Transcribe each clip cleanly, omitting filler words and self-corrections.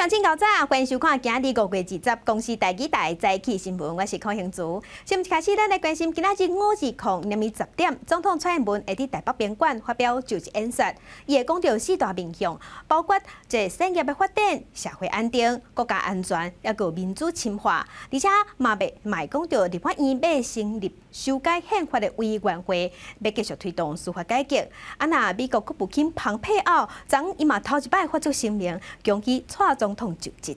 鄉親較早，歡迎收看今日5月20公視台語台早起新聞，我是柯興珠。新聞開始，咱來關心今仔日5/20點，總統蔡英文會佇台北賓館發表就職演說，伊會講著四大面向，包括這產業的發展、社會安定、國家安全，抑閣民主深化，而且嘛欲嘛會講著立法院欲成立修改憲法的委員會，欲繼續推動司法改革。啊，若美國國務卿蓬佩奧昨昏伊嘛頭一擺發出聲明，恭喜蔡總統就職。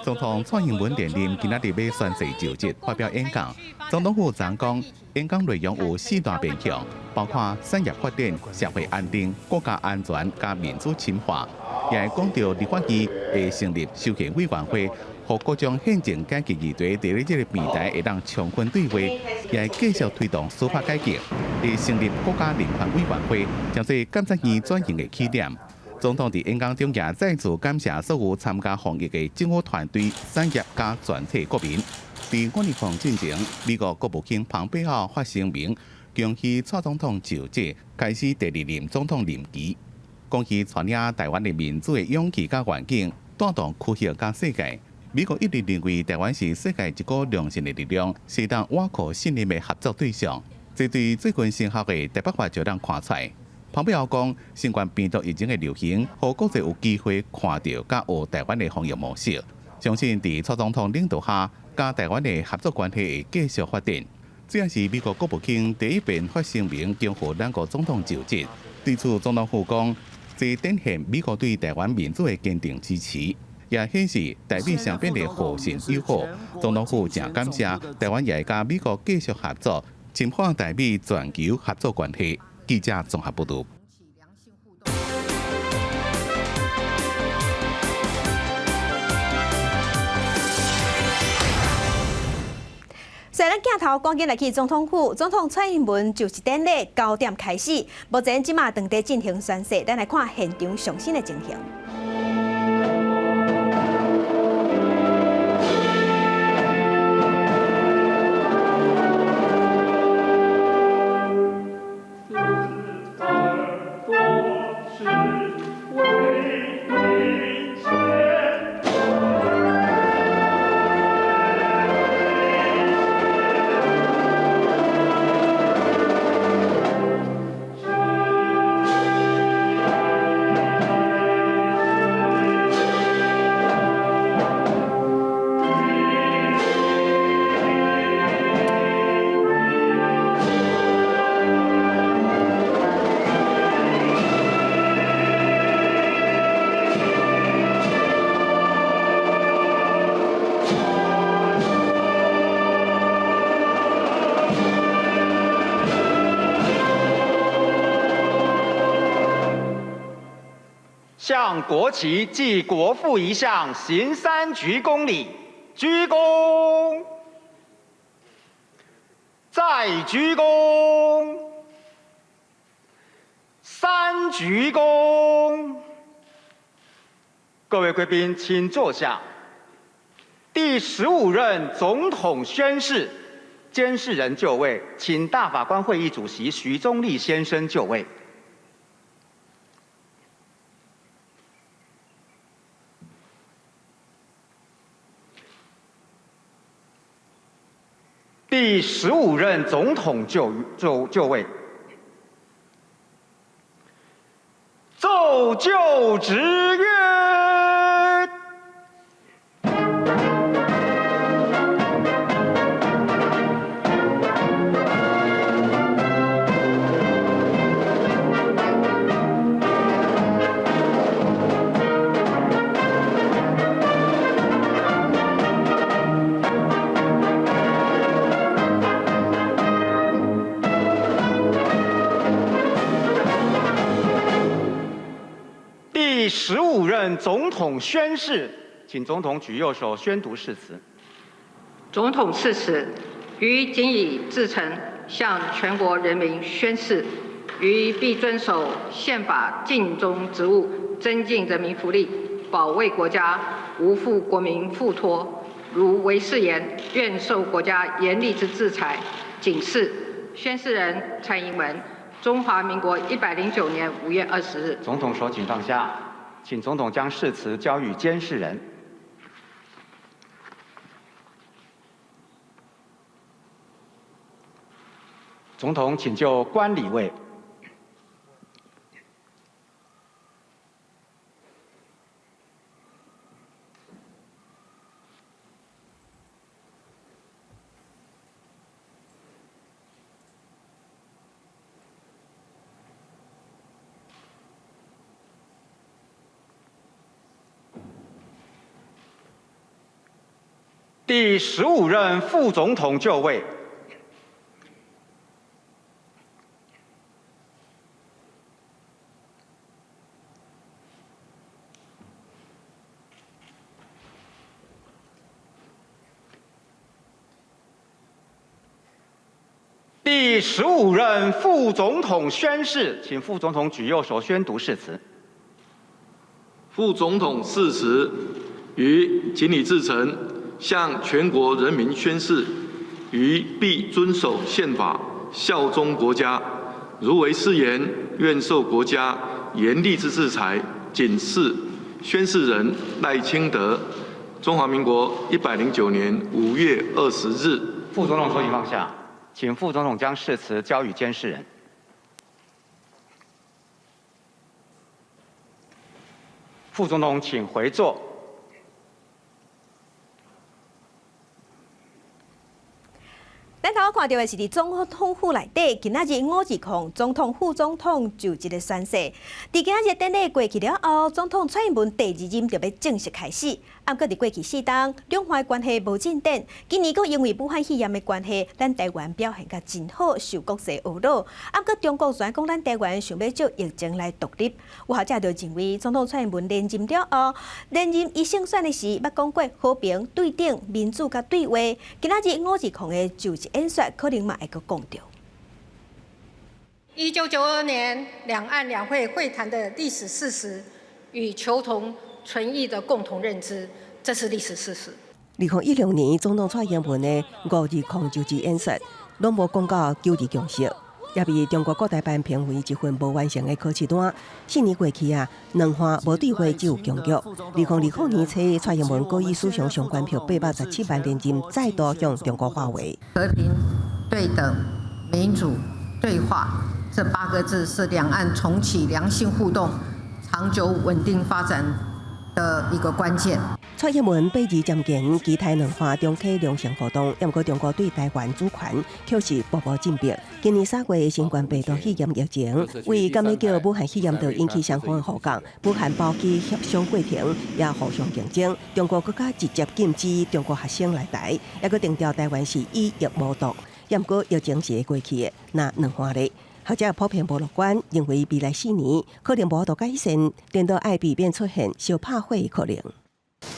總統蔡英文連任，今仔日欲宣誓就職，發表演講。總統府昨講，演講內容有四大面向，包括產業發展、社會安定、國家安全佮民主深化。也會講著立法院會成立修憲委員會，予各種憲政改革議題佇咧這個平台會當充分對話，也會繼續推動司法改革，會成立國家人權委員會，將做監察院轉型的起點。總統佇演講中也再次感謝所有參加防疫的政府團隊、產業佮全體國民。佇5/20進前，美國國務卿蓬佩奧發聲明，恭喜蔡總統就職，開始第二任總統任期。講伊帶領台灣的民主的勇氣佮願景，帶動區域佮世界。美國一直認為台灣是世界一股良性的力量，是當倚靠信任的合作對象。這對最近生效的台北法就通看出來。蓬佩奧講，新冠病毒疫情的流行，予國際有機會看著佮學台灣的防疫模式。相信佇蔡總統領導下，佮台灣的合作關係會繼續發展。這也是美國國務卿第一遍發聲明恭賀兩國總統就職。對此，總統府講，這展現美國對台灣民主的堅定支持，也顯示台美雙邊的互信友好。總統府誠感謝台灣也會佮美國繼續合作，深化台美全球合作關係。記者綜合報導。所以，咱鏡頭趕緊來去總統府，總統蔡英文就職典禮9點開始，目前這馬正佇進行宣誓，咱來看現場上新的情形。 向國旗暨國父遺像行三鞠躬禮，鞠躬，再鞠躬，三鞠躬。各位貴賓，請坐下。第15任總統宣誓，監誓人就位，請大法官會議主席徐宗立先生就位。第15任總統就位，奏就職樂。第15任總統宣誓，請總統舉右手宣讀誓詞。總統誓詞，於謹以至誠向全國人民宣誓，於必遵守憲法，盡忠職務，增進人民福利，保衛國家，無負國民付託。如違誓言，願受國家嚴厲之制裁。謹示，宣誓人蔡英文，中華民國109年5月20日。總統手請放下。請總統將誓詞交予監誓人。總統請就觀禮位。第十五任副總統就位。第十五任副總統宣誓，請副總統舉右手宣讀誓詞。副總統誓詞於謹以至誠向全國人民宣誓，於必遵守憲法，效忠國家。如違誓言，願受國家嚴厲之制裁。謹示宣誓人賴清德，中華民國109年5月20日。副總統手請放下。請副總統將誓詞交予監誓人。副總統請回座。咱頭仔看著的是佇總統府內底，今仔日520總統、副總統就職的宣誓。佇今仔日典禮過去了後，總統蔡英文第二任就欲正式開始。毋過佇過去四冬，兩岸關係無進展。今年閣因為武漢肺炎的關係，咱台灣表現甲真好，受國際呵咾。毋過中國雖然講咱台灣想欲藉疫情來獨立，有學者就認為，總統蔡英文連任了後，連任伊勝選的時，捌講過和平、對等、民主佮對話。今仔日520的就職演說可能嘛會閣講著。1992年兩岸兩會會談的歷史事實與求同存異的共同認知，這是歷史事實。2016年總統蔡英文的520就職演說，攏無講到九二共識，也被中國國台辦評為一份無完成的考試單。4年過去啊，兩岸無對話只有僵局。2020年初，蔡英文閣以史上上懸票817萬連任，再度向中國發話。和平、對等、民主、對話，這八個字是兩岸重啟良性互動、長久穩定發展的一個關鍵。蔡英文八字漸近，期待兩岸重啟良性互動，毋過中國對台灣主權卻是步步進逼。今年3月新冠病毒肺炎疫情，為敢欲叫武漢肺炎就引起雙方的互槓，武漢包機協商過程也互相競爭。中國閣較直接禁止中國學生來台，抑閣定調台灣是以疫謀獨。毋過疫情是會過去的，那兩岸咧？學者普遍無樂觀，認為未來4年可能無法度改善，顛倒愛避免出現相拍火的可能。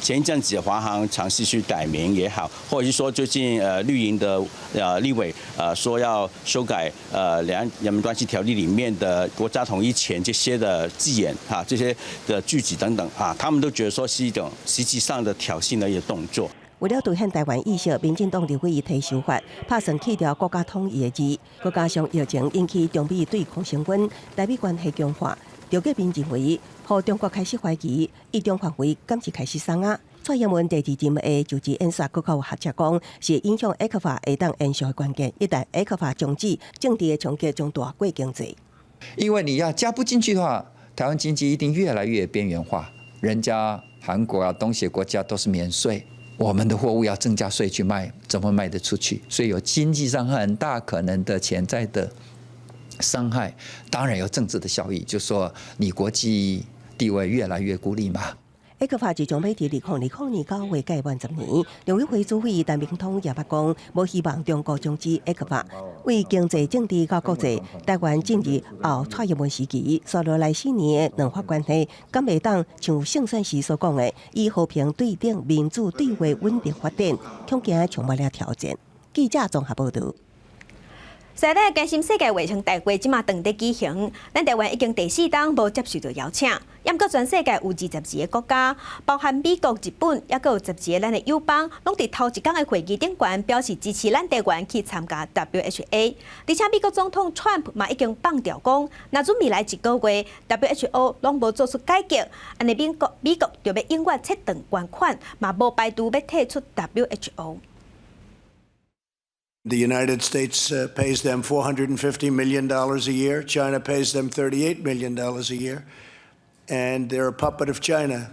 前一陣子華航嘗試去改名也好，或者是說最近綠營的立委說要修改兩岸人民關係條例裡面的國家統一前這些的字眼哈，這些的句子等等啊，他們都覺得說是一種實際上的挑釁的一個動作。為了凸顯台灣意識，民進黨立委提修法，拍算去掉國家統一的字，閣加上疫情引起中美對抗升溫，台美關係強化，劉國民認為，予中國開始懷疑，一中範圍敢是開始鬆啊？蔡英文第二任的就職演說，閣較有學者講，是影響 ECFA 會當延續的關鍵。一旦 ECFA 終止，政治的衝擊將大過經濟。因為你要加不進去的話，台灣經濟一定越來越邊緣化。人家韓國啊、東協國家都是免稅。我們的貨物要增加稅去賣，怎麼賣得出去？所以有經濟上很大可能的潛在的傷害，當然有政治的效益，就是說你國際地位越來越孤立嘛。 ECFA 自從欲佇2000年9月屆滿10年，陸委會主委陳明通也捌講，無希望中國終止 ECFA。為經濟、政治佮國際，台灣進入後蔡英文時期，紲落來4年的兩岸關係，敢會當像勝選時所講的，以和平、對等、民主、對話、穩定發展，恐驚充滿了挑戰。記者綜合報導。在咱關心世界衛生大會，這馬當咧舉行，咱台灣已經第四冬無接受著邀請。毋過全世界有22個國家，包含美國、日本，抑閣有十二個咱的友邦，攏佇頭一工的會議頂懸表示支持咱台灣去參加 WHO。而且美國總統川普嘛已經放調講，若準未來一個月 WHO 攏無做出改革，按呢美國就欲永遠切斷捐款，嘛無排除欲退出 WHO。 The United States pays them $450 million a year. China pays them $38 million a year. And they're a puppet of China.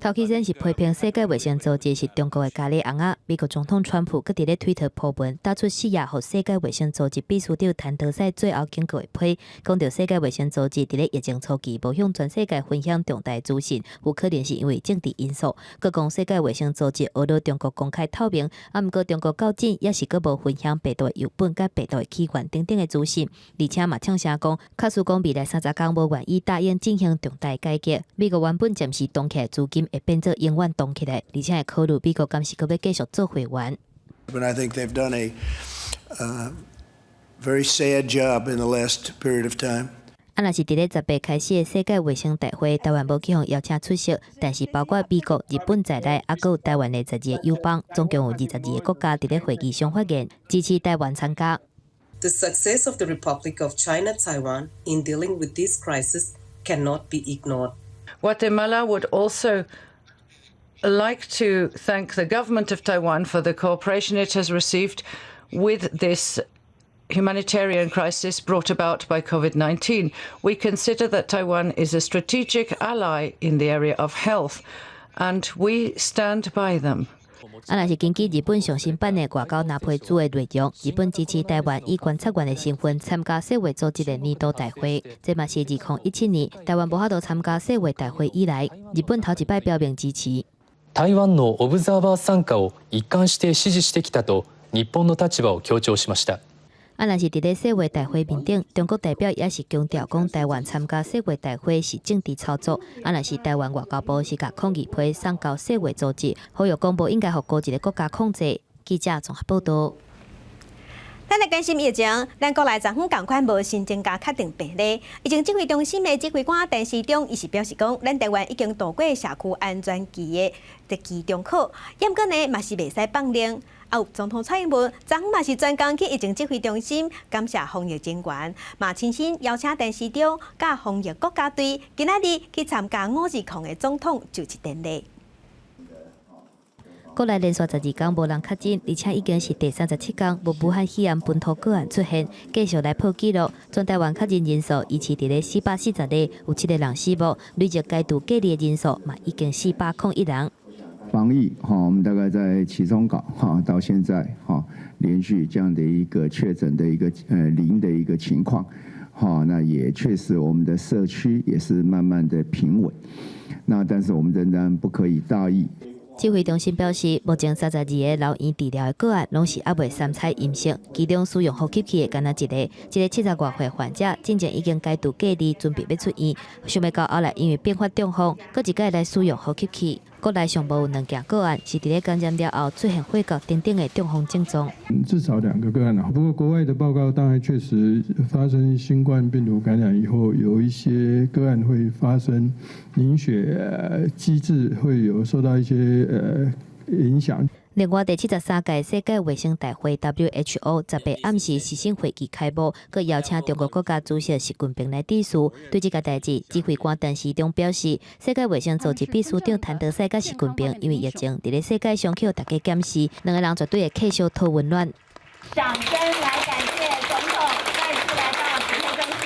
頭起先是批評世界衛生組織是中國的咖喱尪仔，美國總統川普閣佇咧推特 po 文，打出四頁予世界衛生組織秘書長譚德塞最後警告的批，講著世界衛生組織佇咧疫情初期無向全世界分享重大資訊，有可能是因為政治因素。閣講世界衛生組織學著中國公開透明，啊，毋過中國到今也是閣無分享病毒的樣本佮病毒的起源等等的資訊，而且嘛嗆聲講，假使講未來30工無願意答應進行重大改革，美國原本暫時凍起來資金會變做永遠凍起來，而且會考慮美國敢是閣欲繼續做會員。 But I think they've done a very sad job in the last period of time. 啊，若是佇咧10日開始的世界衛生大會，台灣無去予邀請出席，但是包括美國、日本在內，啊，閣有台灣的十二個友邦，總共有22個國家佇咧會議上發言，支持台灣參加。 The success of the Republic of China Taiwan in dealing with this crisis cannot be ignored. Guatemala would also like to thank the government of Taiwan for the cooperation it has received with this humanitarian crisis brought about by COVID-19. We consider that Taiwan is a strategic ally in the area of health, and we stand by them. 啊，若是根據日本上新版的外交藍皮書的內容，日本支持台灣以觀察員的身份參加世衛組織的年度大會。這嘛是2017年台灣無法度參加世衛大會以來，日本頭一擺表明支持。台灣のオブザーバー参加を一貫して支持してきたと日本の立場を強調しました。啊，若是佇咧世衛大會面頂，中國代表也是強調講，台灣參加世衛大會是政治操作。啊，若是台灣外交部是共抗議批送交世衛組織，呼籲講無應該予孤一个國家控制。記者綜合報道。咱來關心疫情，咱國內昨昏仝款無新增加確診病例。疫情指揮中心的指揮官陳時中，伊是表示講，咱台灣已經度過社區安全期的期中考，毋過呢嘛是袂使放任。啊，有總統蔡英文昨昏嘛是專工去疫情指揮中心感謝防疫人員，嘛親身邀請陳時中佮防疫國家隊今仔日去參加520的總統就職典禮。國內連續12工無人確診，而且已經是第37工無武漢肺炎本土個案出現，繼續來破紀錄。全台灣確診人數維持佇咧440個，有七個人死亡，累計解除隔離的人數嘛已經401人。防疫哈，我們大概在期中考哈到現在哈，連續這樣的一個確診的一個零的一個情況，哈，那也確實我們的社區也是慢慢的平穩，那但是我們仍然不可以大意。指揮中心表示，目前32個留院治療的個案攏是猶未三採陰性，其中使用呼吸器的干焦一个，這个70外歲患者進前已經解除隔離，準備欲出院，想袂到後來因為變發中風，閣一擺來使用呼吸器。國內上無有兩件個案是佇咧感染了後出現血液等等的中風症狀。至少兩個個案啊，不過國外的報告當然確實發生新冠病毒感染以後，有一些個案會發生凝血機制會有受到一些影響。另外，第73屆世界衛生大會 WHO 10日暗時視訊會議開幕，閣邀請中國國家主席習近平來致辭。對這个代誌，指揮官陳時中表示，世界衛生組織秘書長譚德塞佮習近平因為疫情，佇咧世界上予大家檢視，兩个人絕對會繼續討溫暖。掌聲來感謝總統再次來到指揮中心。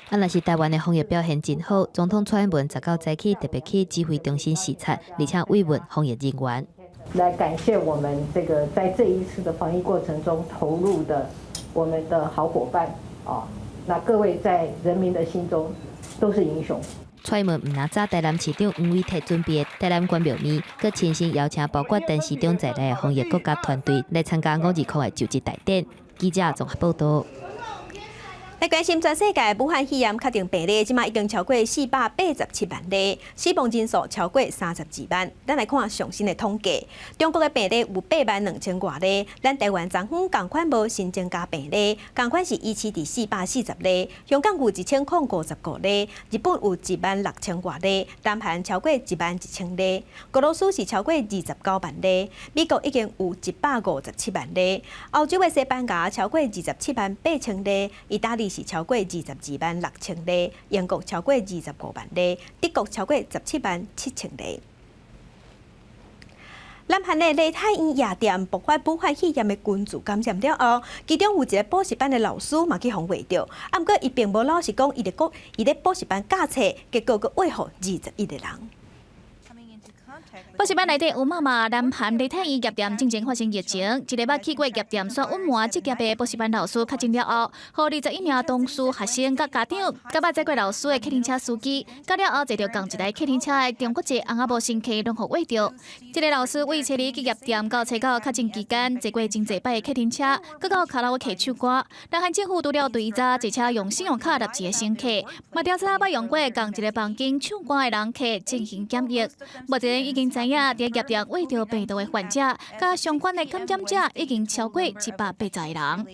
啊，若是台灣的防疫表現真好，總統蔡英文19早起特別去指揮中心視察，而且慰問防疫人員。來感謝我們這個在這一次的防疫過程中投入的我們的好夥伴啊，那各位在人民的心中都是英雄。蔡英文毋但早台南市長黃偉哲準備的台南關廟麵，閣親身邀請包括陳時中在內的防疫國家團隊來參加520的就職大典。記者綜合報道。來關心全世界武漢肺炎確定病例，這馬已經超過487萬例，死亡人數超過32萬。咱來看上新的統計，中國的病例有8萬2千外例，咱台灣昨昏仝款無新增加病例，仝款是維持佇440例，香港有1055例，日本有1萬6千外例，南韓超過1萬1千例，俄羅斯是超過29萬例，美國已經有157萬例，歐洲的西班牙超過27萬8千例，意大利是超過22萬6千例，英國超過25萬例，德國超過17萬7千例。南韓的梨泰院夜店爆發武漢肺炎的群聚感染了後，其中有一个補習班的老師嘛去予穢著，啊，毋過伊並無老實講，伊咧補習班教冊，結果閣穢予21個人。補習班內底有媽媽，南韓梨泰院夜店進前發生疫情，一个捌去過夜店煞隱瞞職業的補習班老師確診了後，予21名同事、學生佮家長，佮捌載過老師的客運車司機，佮了後坐著仝一台客運車的中國籍翁仔某乘客攏予穢著。這个老師為初二去夜店到初九確診期間，坐過真濟擺的客運車，閣到卡拉 OK 唱歌。南韓政府除了追查坐車用信用卡納錢的乘客，嘛調查捌用過仝一个房間唱歌的人客進行檢疫。目前已經知影，佇夜店穢著病毒的患者，佮相關的感染者已經超過180個人。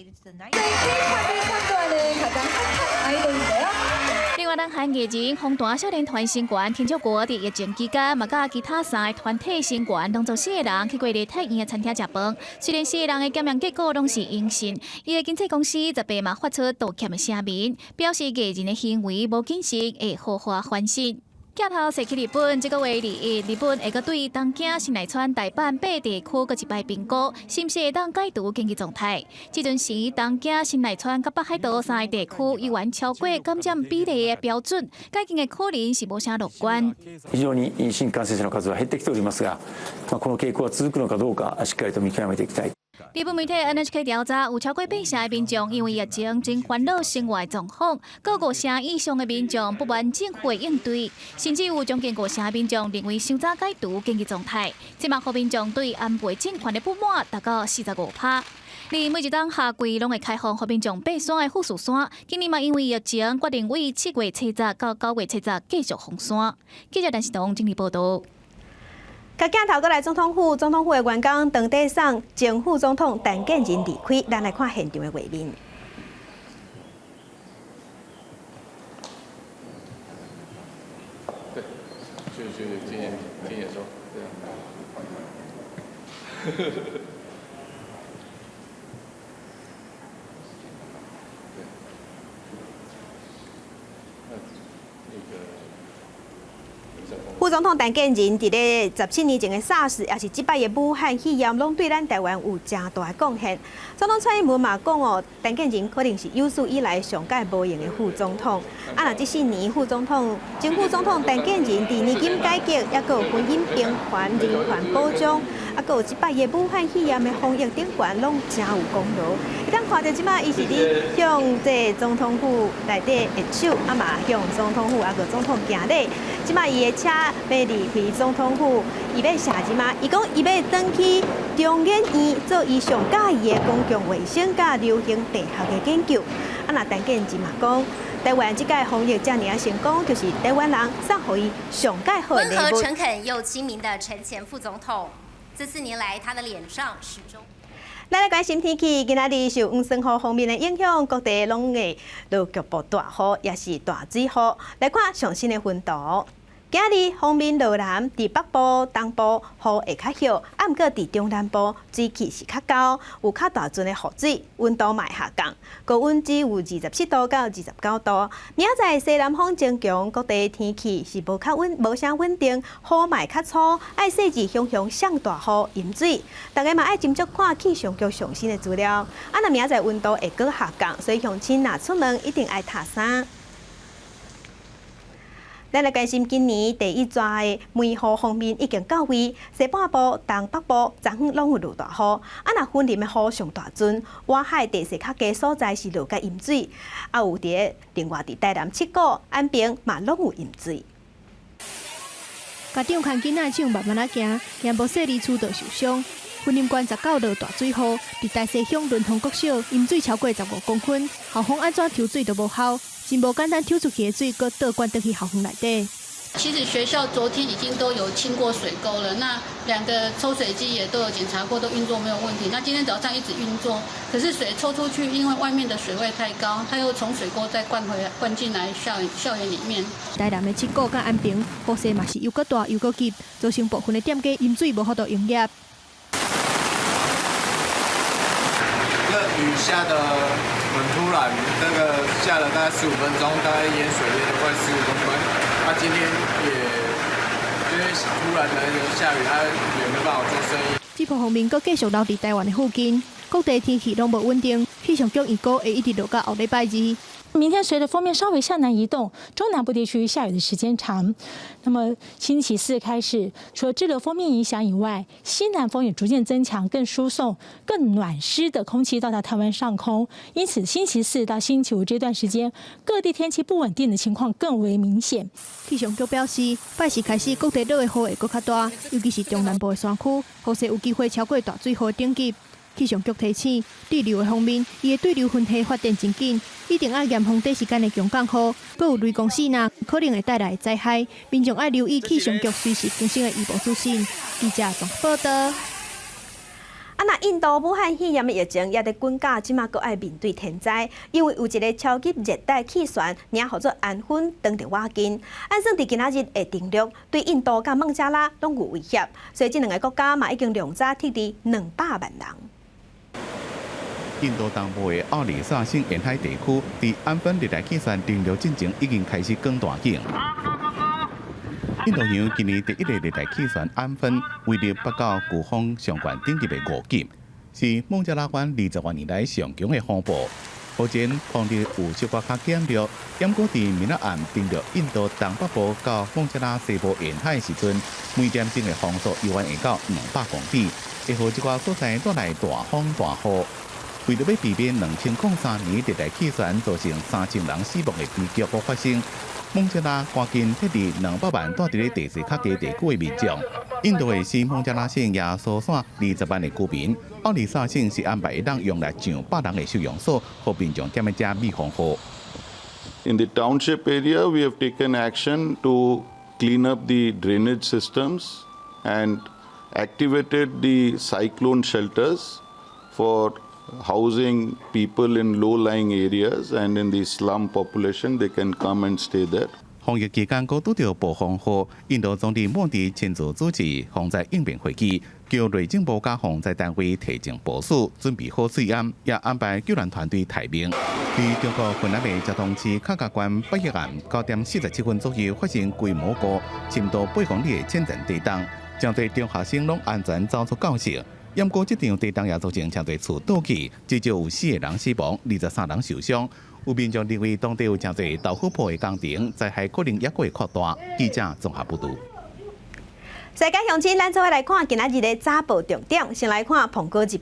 另外，南韓藝人風彈少年團成員田柾國佇疫情期間，嘛佮其他三个團體成員，攏總四個人去過梨泰院的餐廳食飯。雖然四個人的檢驗結果攏是陰性，伊的經紀公司18嘛發出道歉的聲明，表示藝人的行為無謹慎，會好好反省。鏡頭踅去日本，這个月21，日本會閣對東京、神奈川、大阪八地區閣一擺評估，是毋是會當解除緊急狀態？這陣時，東京、神奈川佮北海道三个地區依然超過感染比例的標準，解禁的可能是無啥樂觀。非常に新規感染者の數は減ってきておりますが、この傾向は続くのかどうか、しっかりと見極めていきたい。日本媒體 NHK 調查，有超過八成的民眾因為疫情真煩惱生活狀況，閣5成以上的民眾不滿政府的應對，甚至有將近5成的民眾認為傷早解除緊急狀態。這嘛，予民眾對安倍政權的不滿達到45%。而每一冬夏季攏會開放予民眾爬山的富士山，今年嘛因為疫情決定為7月70到9月70繼續封山。記者陳世東整理報道。共鏡頭閣來總統府，總統府的員工當地送前副總統陳建仁離開，咱來看現場的畫面。對，就是今年說，對啊。副總統陳建仁佇咧17年前的 SARS，也是這擺的武漢肺炎，攏對咱台灣有誠大的貢獻。總統蔡英文嘛講哦，陳建仁可能是有史以來上蓋無閒的副總統。啊，若這四年副總統、前副總統陳建仁佇年金改革，抑閣有婚姻平權、人權保障，啊，閣有這擺的武漢肺炎的防疫頂懸，攏誠有功勞。會當看著這擺，伊是佇向這總統府內底握手，啊嘛向總統府啊閣總統行禮。這擺伊的車欲離開總統府，伊欲啥物嘛？伊講伊欲轉去中研院做伊上佮意的公共衛生佮流行病學的研究。啊，若陳建仁嘛講，台灣這屆防疫遮爾仔成功，就是台灣人送予伊上蓋好的禮物。溫和誠懇又親民的陳前副總統，這4年來他的臉上始終。咱來關心天氣，今仔日受黃酸雨鋒面的影響，各地攏會落局部大雨，也是大水雨。來看上新的雲圖。今日鋒面落南，佇北部、東部雨會較少，啊，毋過佇中南部水氣是較高，有較大陣的雨水，溫度嘛會下降，高溫只有27度到29度。明仔載西南風增強，各地天氣是無較穩，無啥穩定，雨嘛會較粗，愛細緻雄雄上大雨淹水。大家嘛愛斟酌看氣象局上新的資料。啊，若明仔載溫度會閣下降，所以鄉親若出門一定愛罩衫。咱來關心今年第一逝的梅雨鋒面已經到位，西半部、東北部昨昏攏有落大雨。啊，若雲林的雨上大陣，外海地勢較低所在是落甲淹水，啊有佇另外佇台南七股、安平嘛攏有淹水。家長牽囡仔唱慢慢仔行，驚無細膩厝就受傷。雲林縣19落大水雨，佇大溪鄉崙峰國小淹水超過15公分，校方按怎抽水都無效，真無簡單抽出去的水，閣倒灌轉去校園內底。其實學校昨天已經都有清過水溝了，那兩個抽水機也都有檢查過，都運作沒有問題。那今天早上一直運作，可是水抽出去，因為外面的水位太高，它又從水溝再灌回來，灌進來校園裡面。台南的七股佮安平，雨勢嘛是又閣大又閣急，造成部分的店家淹水無法度營業。這雨下得很突然，那個下了大概15分鐘，大概淹水淹了快15公分。他今天也因為突然的下雨，他也沒辦法做生意。這波鋒面閣繼續留佇台灣的附近，各地天氣攏無穩定，氣象局預估會一直落到後禮拜二。明天隨着鋒面稍微向南移動，中南部地區下雨的時間長。那麼星期四開始，除了滯留鋒面影響以外，西南風也逐漸增強，更輸送更暖濕的空氣到達台灣上空。因此，星期四到星期五這段時間，各地天氣不穩定的情況更為明顯。氣象局表示，拜四開始各地落的雨會閣較大，尤其是中南部的山區，雨勢有機會超過大水雨等級。氣象局提醒，對流的方面，伊的對流雲系發展真緊，一定愛嚴防短時間的強降雨，閣有雷公爍爁，可能會帶來災害，民眾愛留意氣象局隨時更新的預報資訊。記者綜合報導。啊，若印度武漢肺炎的疫情也佇滾價，這馬閣愛面對天災，因為有一個超級熱帶氣旋，名號做安芬，當佇倚近，按算佇今仔日會登陸，對印度佮孟加拉攏有威脅，所以這兩个國家嘛已經量早撤離200萬人。印度東部的奧里薩省沿海地區，佇安芬熱帶氣旋登陸進前已經開始降大雨。印度洋今年第一個熱帶氣旋安芬，威力達到颶風上懸等級的5級，是孟加拉灣20多年來上強的風暴。目前風力有小可較減弱，毋過佇明仔暗登陸印度東北部到孟加拉西部沿海時陣，每點鐘的風速猶原會到200公里，會予這寡所在帶來大風大雨。為著欲避免2003年熱帶氣旋造成3000人死亡的悲劇閣發生，孟加拉趕緊撤離200萬蹛佇咧地勢較低地區的民眾。印度的新孟加拉省也疏散20萬的居民。奧里薩省是安排會當容納上百人的收容所，予民眾踮咧遮避風雨。 In the township area, we have taken action to clean up the drainage systems and activated the cyclone shelters for housing people in low-lying areas and in the slum population, they can come and stay there. 防疫期間閣拄著暴風雨，印度總理莫迪親自主持防災應變會議，叫內政部佮防災單位提前部署，準備好水淹，也安排救援團隊待命。佇中國雲南的昭通市卡加縣八一岸9點47分左右發生規模五、深度8公里的淺層地動，誠濟中學生攏安全走出教室。毋過這場地動也造成誠濟厝倒去，至少有四個人死亡，23人受傷。有民眾認為當地有誠濟豆腐鋪的工程，災害可能猶閣會擴大。記者綜合報導。世界鄉親，咱做伙來看今仔日的早報重點。先來看《蘋果日報》，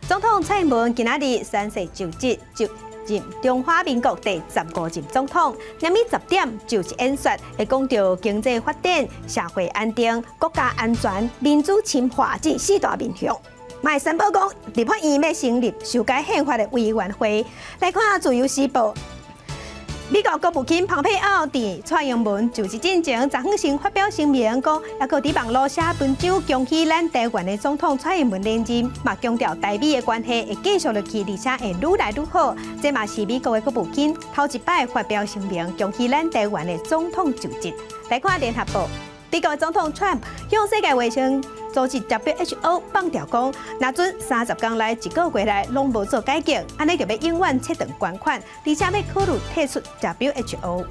總統蔡英文今仔日宣誓就職，就任中華民國第15任總統。明暝10點就職演說，會講著經濟發展、社會安定、國家安全、民主深化這四大面向。嘛會宣布講，立法院欲成立修改憲法的委員會。來看《自由時報》，美國國務卿蓬佩奧佇蔡英文就職進前，昨昏先發表聲明，講猶閣佇網路寫文章，恭喜咱台灣的總統蔡英文連任，嘛強調台美的關係會繼續落去，而且會愈來愈好。這嘛是美國的國務卿頭一擺發表聲明，恭喜咱台灣的總統就職。來看聯合報，美國總統川普向世界衛生組織 WHO 放調講，若準30工內一個月內攏無做改革，按呢就欲永遠切斷捐款，而且欲考慮退出 WHO。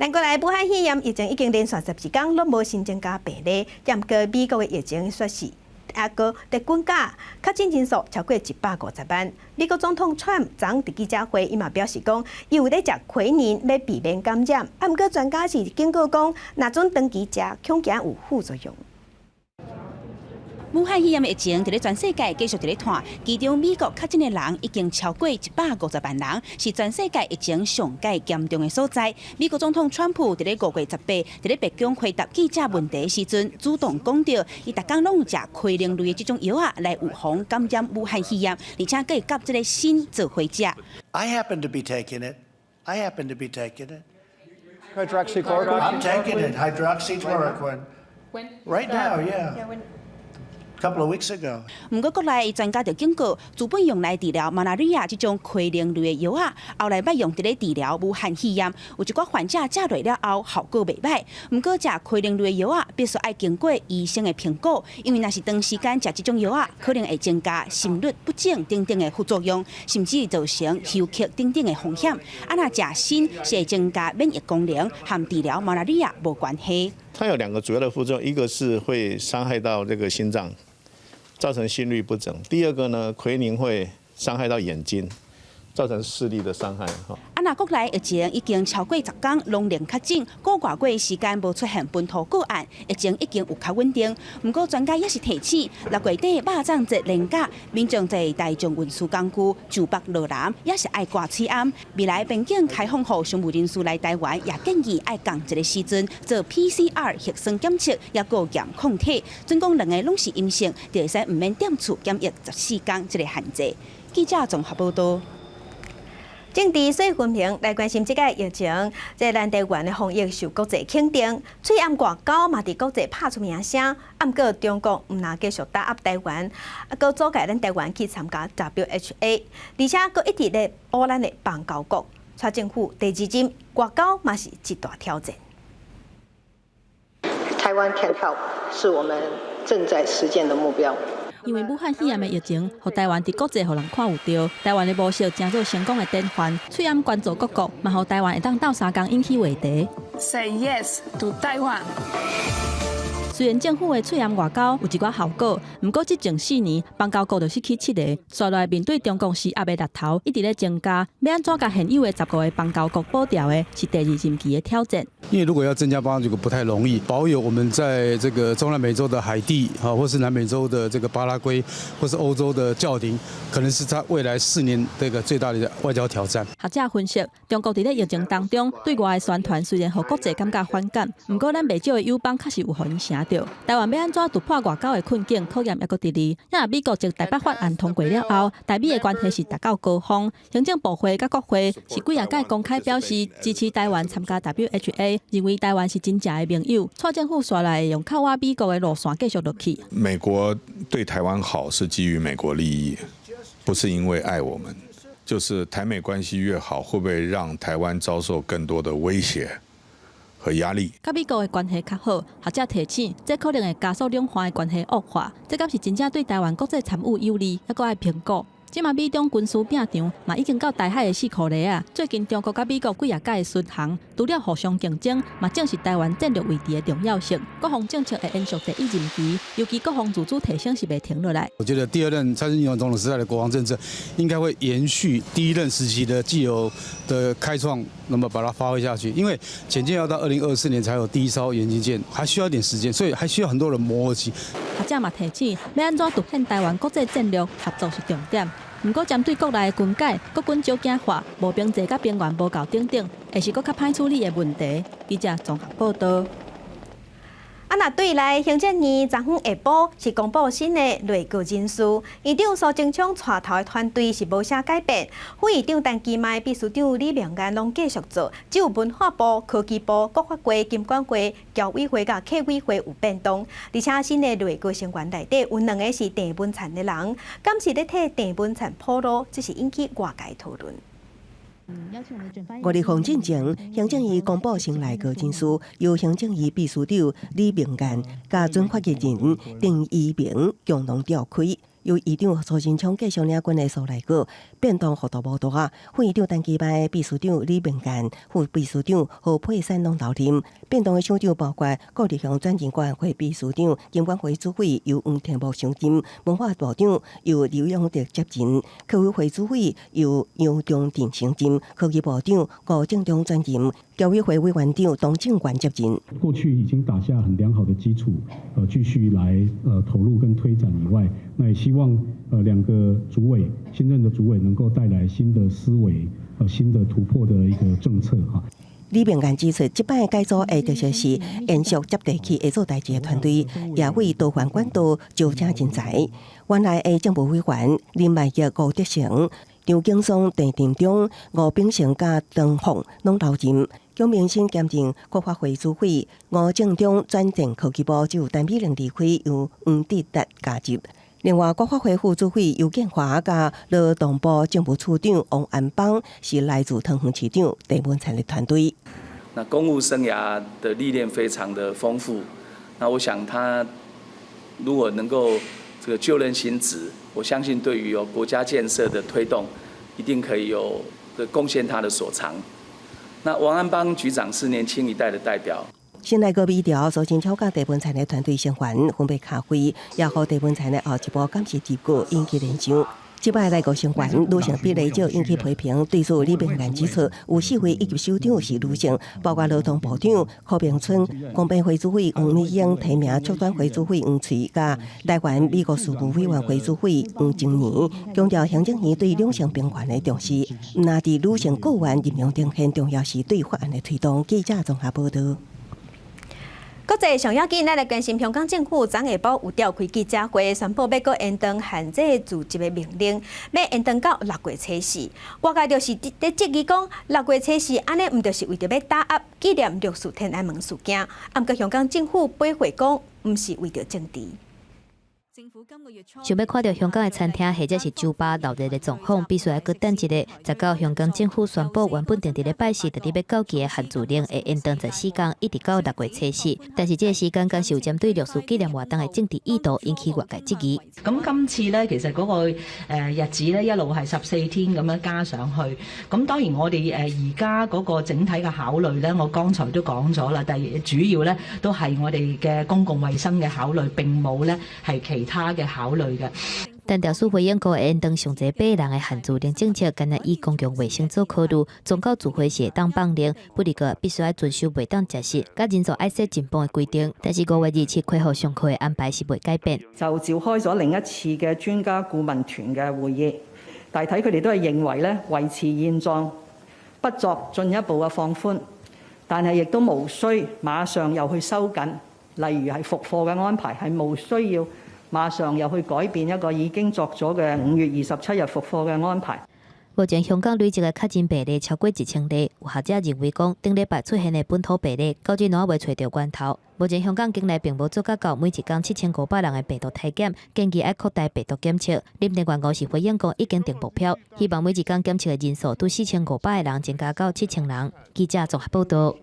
咱過來武漢肺炎疫情已經連續12工攏無新增加病例，毋過美國的疫情煞是猶閣佇滾價，確診人數超過150萬。美國總統川普昨佇記者會，伊嘛表示講，伊有咧食奎寧欲避免感染。啊，毋過專家是警告講，若準長期食，恐驚有副作用。武漢肺炎疫情佇咧全世界繼續佇咧湠，其中美國確診的人已經超過150萬人，是全世界疫情上蓋嚴重的所在。美國總統川普佇咧5月18，佇咧白宮回答記者問題時陣，主動講著，伊逐工攏有食奎寧類的這種藥仔來預防感染武漢肺炎，而且閣會佮這个鋅做伙食。 I happen to be taking it. I happen to be taking it. Hydroxychloroquine? I'm taking it, hydroxychloroquine. Right now, yeah. Couple of weeks ago. 毋過國內專家就警告，原本用來治療 malaria 這種奎寧類的藥仔，後來欲用佇咧治療武漢肺炎，有一寡患者食落了後效果袂䆀。毋過食奎寧類的藥仔必須愛經過醫生的評估，因為若是長時間食這種藥仔，可能會增加心律不整等等的副作用，甚至造成休克等等的風險。啊，若食鋅是會增加免疫功能，和治療 malaria 無關係。它有兩個主要的副作用，一個是會傷害到這個心臟，造成心律不整。第二個呢，奎寧會傷害到眼睛，造成視力的傷害。哈。啊，若國內疫情已經超過10工攏零確診，個外月時間無出現本土個案，疫情已經有較穩定。毋過專家也是提醒，6月底肉粽節連假，民眾坐大眾運輸工具上北落南，也是愛掛喙罨。未來邊境開放予商務人士來台灣，也建議愛仝一个時陣做 PCR 核酸檢測，抑閣驗抗體。準講兩个攏是陰性，就會使毋免踮厝檢疫14工這个限制。記者綜合報道。政治水分平來關心這个疫情，這咱台灣的防疫受國際肯定，喙罨外交嘛佇國際拍出名聲。啊，毋過中國毋但繼續打壓台灣，啊，閣阻礙咱台灣去參加 WHA，而且閣一直咧保咱的邦交國。蔡政府第二任外交嘛是一大挑戰。 Taiwan can help 是我們正在實踐的目標。因為武漢肺炎的疫情，予台灣佇國際予人看有著，台灣的模式成做成功的典範。喙罨關注各國，嘛予台灣會當鬥相共引起話題。 Say yes to Taiwan。雖然政府的喙罨外交有一寡效果，毋過執政4年，邦交國就失去七个，紲落來面對中國施壓的力頭一直咧增加，欲按怎共現有的15个邦交國保牢的，是第二任期的挑戰。因為如果要增加邦交國不太容易，保有我們在這個中南美洲的海地，或是南美洲的這個巴拉圭，或是歐洲的教廷，可能是他未來4年這個最大的外交挑戰。學者分析，中國佇咧疫情當中對外的宣傳雖然予國際感覺反感，毋過咱袂少的友邦確實有予𪜶成著。台灣欲按怎突破外交的困境，考驗猶閣佇咧。若美國藉台北法案通過了後，台美的關係是達到高峰。行政部會佮國會是幾仔擺公開表示支持台灣參加 WHA，認為台灣是真正的盟友。蔡政府紲來會用靠倚美國的路線繼續落去。美國對台灣好是基於美國利益，不是因為愛我們。就是台美關係越好，會不會讓台灣遭受更多的威脅和壓力？佮美國的關係較好，學者提醒，這可能會加速兩岸的關係惡化。這敢是真正對台灣國際參與有利，猶閣愛評估。這馬美中軍事拼場嘛已經到台海的四箍里啊！最近中國佮美國幾仔擺的巡航，除了互相競爭，嘛證實台灣戰略位置的重要性。國防政策會延續第一任期，尤其國防自主提升是袂停落來。我覺得第二任蔡英文總統時代的國防政策，應該會延續第一任時期的既有的開創，那麼把它發揮下去。因為潛艦要到2024年才有第一艘原型艦，還需要一點時間，所以還需要很多的磨合期。學者嘛提醒，欲按怎凸顯台灣國際戰略合作是重點。毋過針對國內的軍改、國軍少囝化、募兵制佮兵員無夠等等，會是閣較歹處理的問題。記者綜合報道。啊，若對內行政院昨昏下晡是公布新的內閣人事，院長蘇貞昌帶頭的團隊是無啥改變，副院長陳其邁、秘書長李明彥攏繼續做，只有文化部、科技部、國發會、金管會、僑委會佮客委會有變動，而且新的內閣成員內底有兩个是鄭文燦的人，敢是咧替鄭文燦鋪路，這是引起外界討論。五二號進前，行政院公布新內閣人事，由行政院秘書長李明彥佮準發言人鄭怡明共同召開。由院長蘇貞昌繼續領軍的蘇內閣變動幅度無大，副院長陳其邁、秘書長李明彥、副秘書長何佩珊攏留任。變動的首長包括顧立雄轉任國安會秘書長，金管會主委由黃天牧上任，文化部長由劉養德接任，客委會主委由楊忠振升任，科技部長辜政忠轉任，僑委會委員長董正元接任。過去已經打下很良好的基礎，繼續來投入跟推展以外，那也希望兩個主委新任的主委能夠帶來新的思維、新的突破的一個政策哈。李明岩指出，這擺改組的特色是延續接地氣會做代誌的團隊，也為多元管道招請人才。原來的政務委員林麥玉、吳德成、張景松、鄭定中、吳秉成佮張鳳攏留任。蔣明新兼任國發會主委，吳正中轉戰科技部，就陳美玲離開，由黃智達加入。另外，國發會副主委游建華佮勞動部政務處長王安邦是來自桃園市長鄭文燦的團隊。那公務生涯的歷練非常的豐富，那我想他如果能夠這個就任新職，我相信對於有國家建設的推動，一定可以有的貢獻他的所長。那王安邦局長是年輕一代的代表。新內閣民調，蘇貞昌佮鄭文燦的團隊成員分別咖啡，也予鄭文燦的後一步監視結果引起聯想。這擺內閣成員女性比例少，引起批評。對此，李明岩指出，有四位一級首長是女性，包括勞動部長柯明春、公平會主委黃美英提名促轉會主委黃翠佮台灣美國事務委員會主委黃晶年，強調行政院對兩性平權的重視。毋但佇女性閣員任用頂顯重要是對法案的推動。記者綜合報道。國際上要緊，咱來關心香港政府昨下晡有召開記者會，宣布欲閣延長限制聚集的命令，欲延長到六月初四。外界就是佇質疑講，六月初四按呢，毋就是為著欲打壓紀念六四天安門事件？啊，毋過香港政府駁回講，毋是為著政治。想欲看著香港的餐廳或者是酒吧鬧熱的狀況，必須愛閣等一下。19香港政府宣布，原本定佇咧拜四，佇咧欲到期的限聚令會延長14天，一直到六月初四。但是這個時間敢是有針對六四紀念活動的政治意圖，引起外界質疑。咁今次咧，其實嗰個日子咧一路係14天咁樣加上去。咁當然我哋而家嗰個整體嘅考慮咧，我剛才都講咗啦。第二主要咧都係我哋嘅公共衛生嘅考慮，並冇咧係其他嘅考慮嘅。但特殊回應過延長上濟百人的限聚令政策，干焦以公共衛生做考慮，宗教聚會是會當放靈，不過必須愛遵守袂當食肆，佮人數愛設進步的規定。但是5月27恢復上課的安排是袂改變。就召開咗另一次嘅專家顧問團嘅會議，大體佢哋都係認為咧維持現狀，不作進一步嘅放寬，但係亦都無需馬上又去收緊，例如係復課嘅安排係無需要。馬上又去改變一個已經作咗嘅5月27日復課嘅安排。目前香港累積的確診病例超過1000例，有學者認為講，頂禮拜出現的本土病例，到這攏猶未揣著源頭。目前香港境內並無做甲到每一工7500人的病毒篩檢，建議愛擴大病毒檢測。林鄭月娥是回應講，已經定目標，希望每一工檢測的人數對4500個人增加到7000人。記者綜合報道。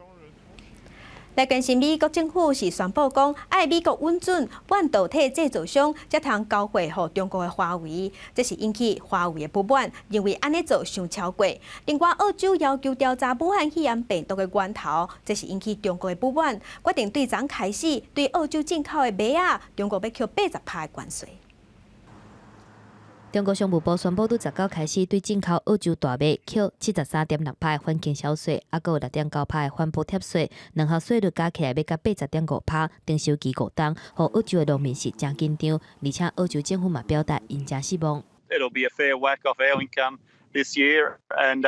來關心美國政府是宣布講，愛美國允准半導體製造商才通交貨予中國的華為，這是引起華為的不滿，認為按呢做傷超過。另外，澳洲要求調查武漢肺炎病毒的源頭，這是引起中國的不滿，決定對昨開始對澳洲進口的麥仔，中國欲扣80%的關稅。中國商務部宣布，對19開始對進口澳洲大麥扣73.6%的反傾銷稅，抑閣有6.9%的反補貼稅，兩項稅率加起來欲到80.5%，徵收期5冬，予澳洲的農民是誠緊張，而且澳洲政府嘛表達𪜶誠失望。 It'll be a fair whack off our income this year, and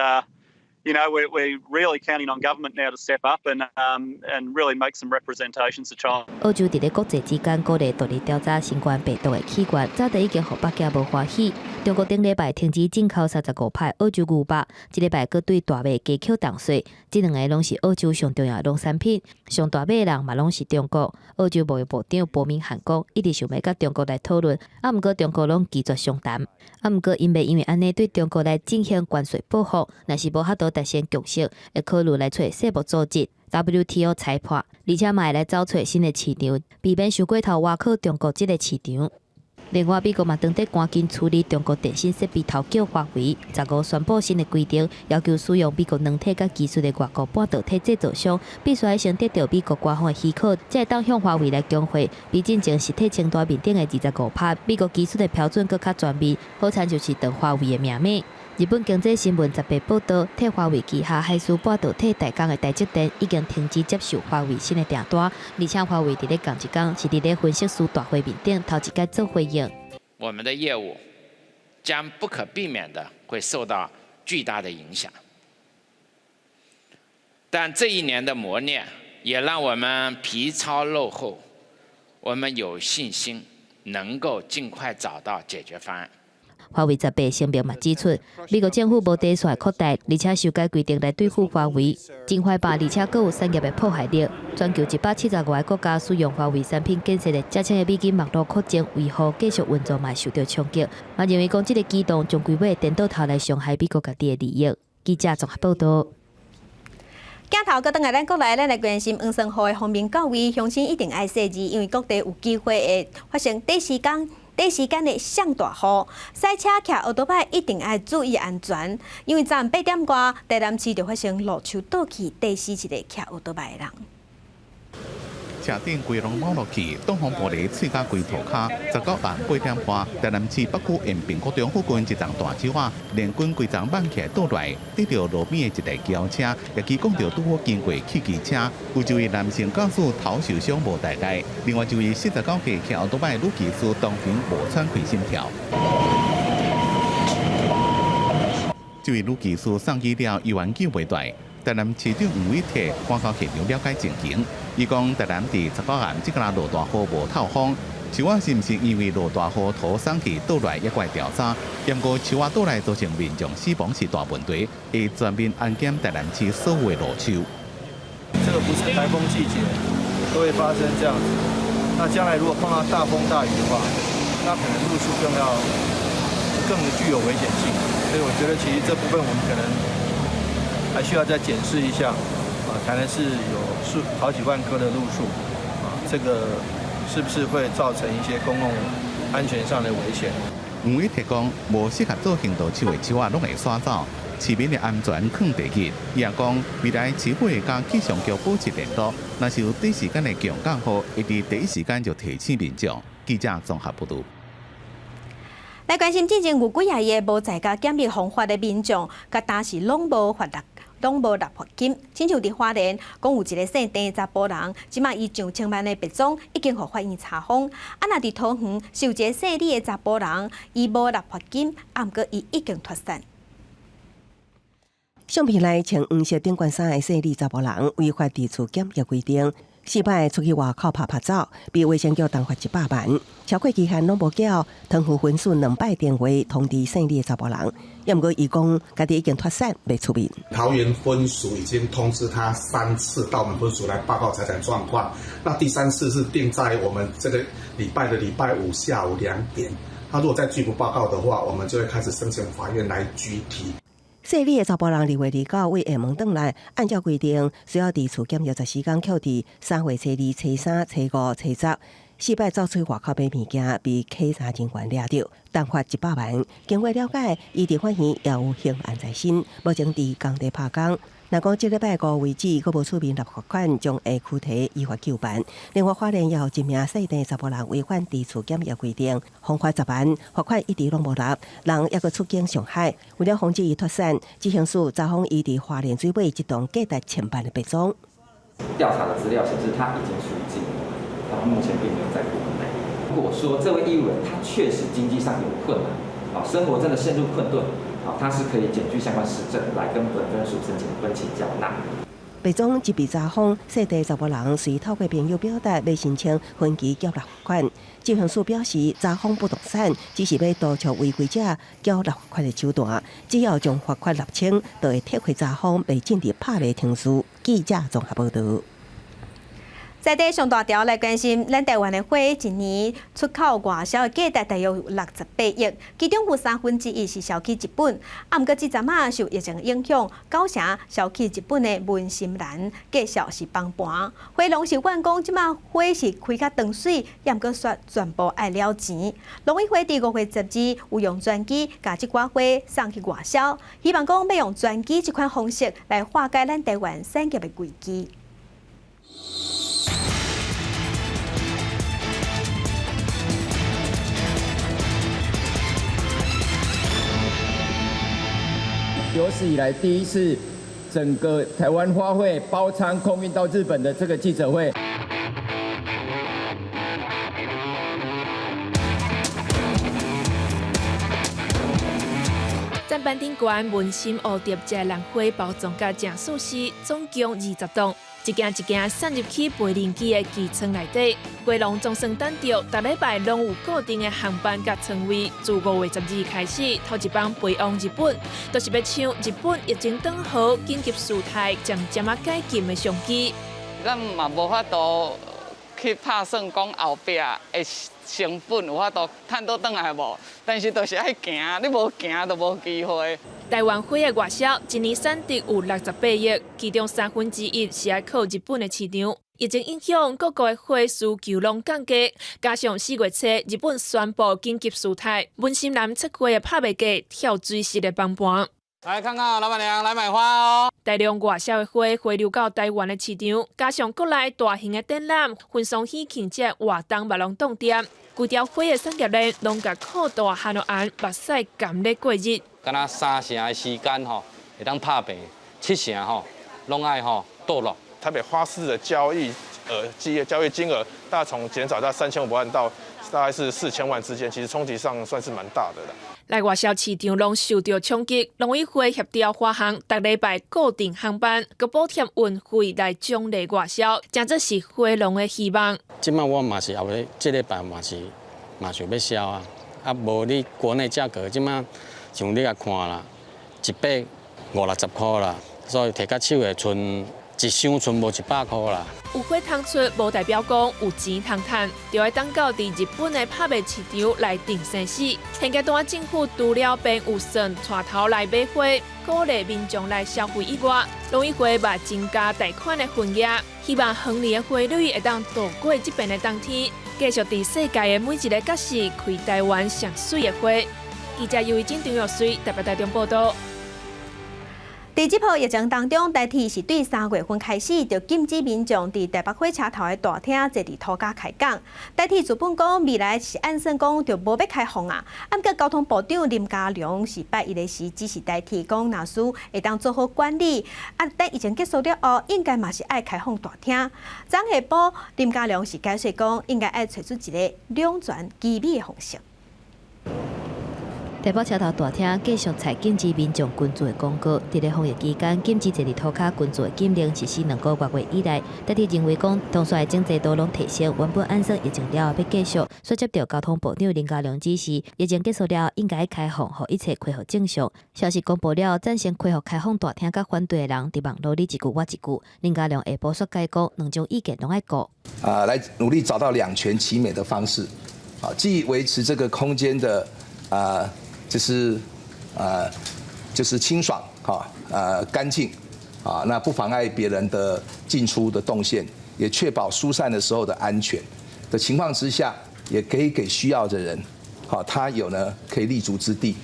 we're really counting on government now to step up and really make some representations to China. 澳洲佇咧國際之間鼓勵獨立調查新冠病毒的起源，早就已經予北京無歡喜。中國頂禮拜停止進口35%澳洲牛肉，這禮拜閣對大麥加扣重稅。這兩个攏是澳洲上重要的農產品，上大買的人嘛攏是中國。澳洲貿易部長伯明翰講，一直想欲佮中國來討論，啊，毋過中國攏拒絕商談。啊，毋過𪜶袂因為按呢對中國來進行關稅報復，若是無法度達成共識，會考慮來揣世貿組織 WTO 裁判，而且嘛會來走揣新的市場，避免傷過頭倚靠中國這个市場。另外，美國嘛當佇趕緊處理中國電信設備頭叫華為，15宣布新的規定，要求使用美國軟體佮技術的外國半導體製造商，必須愛先得著美國官方的許可，才會當向華為來供貨。比進前實體清單面頂的25%，美國技術的標準閣較全面，好親像是斷華為的命脈。日本經濟新聞18報導，替華為旗下海思半導體代工的台積電已經停止接受華為新的訂單，而且華為佇咧仝一工是佇咧分析師大會面頂頭一擺做回應。我們的業務將不可避免地會受到巨大的影響，但這一年的磨練也讓我們皮糙肉厚，我們有信心能夠盡快找到解決方案。華為18聲明嘛指出，美國政府無底線擴大，而且修改規定來對付華為，真壞吧？而且閣有產業的破壞力。全球175个國家使用華為產品建設的這千个美金網路擴增維護繼續運作嘛會受著衝擊。嘛認為講這个舉動終歸會顛倒頭來傷害美國家己的利益。記者綜合報導。鏡頭閣轉來咱國內，咱來關心黃山雨的方面到位，鄉親一定愛細緻，因為各地有機會會發生短時間的上大雨，駛車騎歐多擺一定愛注意安全，因為昨暗8點外，台南市就發生路樹倒去，硩死一个騎歐多擺的人。車頂規攏冒落去，擋風玻璃碎甲規塗跤。19暗8點半，台南市北區延平國中附近一叢大樹仔，連滾規叢挽起來倒落來，硩著路邊的一台轎車，也機講著拄好經過汽機車。有一位男性駕駛頭受傷無大礙，另外一位49歲騎歐多擺女騎士當場無喘氣心跳。這位女騎士送醫了，醫院救袂來。台南市長黃偉哲趕到現場了解情形，伊講台南佇19暗這個落大雨無透風，樹仔是毋是因為落大雨土鬆去倒來，猶閣會調查。毋過樹仔倒來造成民眾死亡是大問題，會全面安檢台南市所有的路樹。這個不是颱風季節都會發生這樣子，那將來如果碰到大風大雨的話，那可能路樹更要更具有危險性，所以我覺得其實這部分我們可能還需要再檢視一下，啊，台南市有數好幾萬棵的路樹，啊，這個是不是會造成一些公共安全上的危險？黃偉哲講，無適合做行道樹的樹仔攏會徙走，市民的安全囥第一。伊也講，未來市府會佮氣象局保持聯絡，若是有短時間的強降雨，會佇第一時間就提醒民眾。記者綜合報導。來關心進前有幾仔日無在家檢疫方法的民眾，佮當時攏無罰納，攏無納罰金。親像佇花蓮，講有一个姓鄭的查埔人，這馬伊上千萬的白鬃已經予法院查封。啊，若佇桃園，是有一个姓李的查埔人，伊無納罰金，啊，毋過伊已經脫產。相片內穿黃色頂懸衫的姓李查埔人，違反佇厝檢疫規定，四擺出去外口拍拍走，被衛生局重罰100萬。超過期限攏無繳，桃園分署兩擺電話通知姓李的查埔人，猶毋過伊講家己已經脫產，袂出面。桃園分署已經通知他三次到我們分署來報告財產狀況，那第三次是定在我們這個禮拜的禮拜五下午2點。他如果再拒不報告的話，我們就會開始申請法院來拘提。姓李的查埔人2月29為廈門轉來，按照規定需要佇厝檢疫14天，扣佇3月初2、初3、初5、初10，四擺走出外口買物件，被稽查人員掠著，重罰100萬。經過了解，伊佇法院也有刑案在身，目前佇工地罷工。若講這禮拜五為止，閣無出面納罰款，將會拘提依法究辦。另外，花蓮也有一名姓鄭查埔人違反佇厝檢疫規定，罰款10萬，罰款一直攏無納，人猶閣出境上海。為了防止伊脫產，執行署查封伊佇花蓮水尾一棟價值千萬的白莊。調查的資料顯示，他已經出境，他目前並沒有在國內。如果說這位義務人他確實經濟上有困難，啊，生活真的陷入困頓。好，他是可以檢具相關實證來跟本分署申請分期繳納。白莊一被查封，姓鄭查埔人隨透過朋友表達欲申請分期繳納罰款。執行署表示，查封不動產只是欲督促違規者繳納罰款的手段，只要將罰款納清，就會撤回查封，袂進入拍賣程序。記者綜合報導。在地上大條來關心，咱台灣的花一年出口外銷的價值大約有68億，其中有1/3是銷去日本。啊，毋過這陣仔受疫情影響，九成銷去日本的文心蘭繼續是崩盤。花農是怨講，這馬花是開較長媠，猶毋過煞全部愛了錢。農委會佇5月12有用專機共這寡花送去外銷，希望講欲用專機這款方式來化解咱台灣產業的危機。有史以來第一次整個台灣花卉包艙空運到日本的這個記者會。棧板頂懸文心蝴蝶結蘭花包裝甲正舒適，總共20棟，一件一件送入去飛行機的機艙內底。花農總算等著，逐禮拜攏有固定的航班佮艙位。自5月12開始，頭一班飛往日本，就是欲搶日本疫情轉好、緊急事態漸漸仔解禁的商機。咱嘛無法度去拍算講後壁的成本有法度趁倒轉來無？但是就是愛行，你無行就無機會。台灣花的外銷一年產值有68億，其中1/3是愛靠日本的市場。疫情影響各國的花需求攏降低，加上4月初日本宣布緊急事態，文心南出花的拍賣價跳水式的崩盤。來看看老闆娘來買花哦！大量外銷的花回流到台灣的市場，加上國內大型的展覽、婚喪喜慶這活動嘛攏凍定，規條花的產業鏈攏共擴大漢落岸，目屎含咧過日。敢若3成的時間吼，會當拍平，7成吼，攏愛吼倒落。台北花市的交易額，交易金額大概從減少到3500萬到大概是4000萬之間，其實衝擊上算是蠻大的啦。來外銷市場攏受著衝擊，農委會協調華航逐禮拜固定航班，閣補貼運費來獎勵外銷，誠做是花農的希望。這擺我嘛是後日這禮拜嘛是嘛想欲銷啊，啊無你國內價格這擺像你來看啦，150-60塊啦，所以提較手的賰一箱賰無100塊啦。有花通出，無代表講有錢通趁，就愛等到佇日本的拍賣市場來定生死。現階段政府除了編預算帶頭來買花，鼓勵民眾來消費以外，農委會嘛增加貸款的份額，希望遠離的花蕊會當度過這邊的冬天，繼續佇世界的每一个角勢開台灣上媠的花。記者尤慧珍、張玉水台北台中報導。佇這波疫情當中，台鐵是對3月份開始就禁止民眾佇台北火車頭的大廳坐佇塗跤開講。台鐵資本講未來是按算講就無欲開放啊。毋過交通部長林佳龍是拜一的時指示台鐵講，若是會當做好管理，啊，等疫情結束了後，應該嘛是愛開放大廳。昨下晡林佳龍是解釋講，應該愛揣出一个兩全其美的方式。台北車頭大廳繼續採禁止民眾群聚的廣告。佇咧防疫期間，禁止坐佇塗跤群聚的禁令實施2個多月以來，台鐵認為講，當煞的整齊度攏提升，原本按算疫情了後欲繼續，煞接著交通部長林佳龍指示，疫情結束了後應該開放，予一切恢復正常。消息公布了，贊成恢復開放大廳佮反對的人，佇網路你一句我一句。林佳龍下晡煞解講，兩種意見攏愛顧。啊，來努力找到兩全其美的方式，啊，既維持這個空間的啊。就是清爽，哈，乾淨，啊，那不妨礙別人的進出的動線，也確保疏散的時候的安全的情況之下，也可以給需要的人，好，他有呢可以立足之地。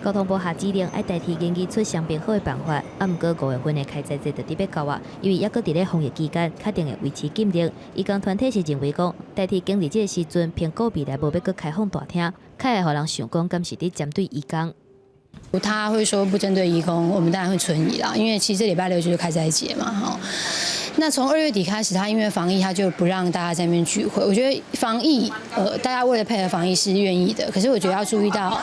交通部下指令，愛代替研擬出雙邊好的辦法。啊，毋過5月份的開齋節就佇欲到啊，因為猶閣佇咧防疫期間，確定會維持禁令。移工團體是認為講，台鐵經佇這个時陣評估未來無欲閣開放大廳，較會予人想講，敢是佇針對移工。他會說不針對移工，我們當然會存疑啦。因為其實這禮拜六就是開齋節嘛，哈。那從2月底開始，他因為防疫，他就不讓大家在那邊聚會。我覺得防疫，大家為了配合防疫是願意的。可是我覺得要注意到，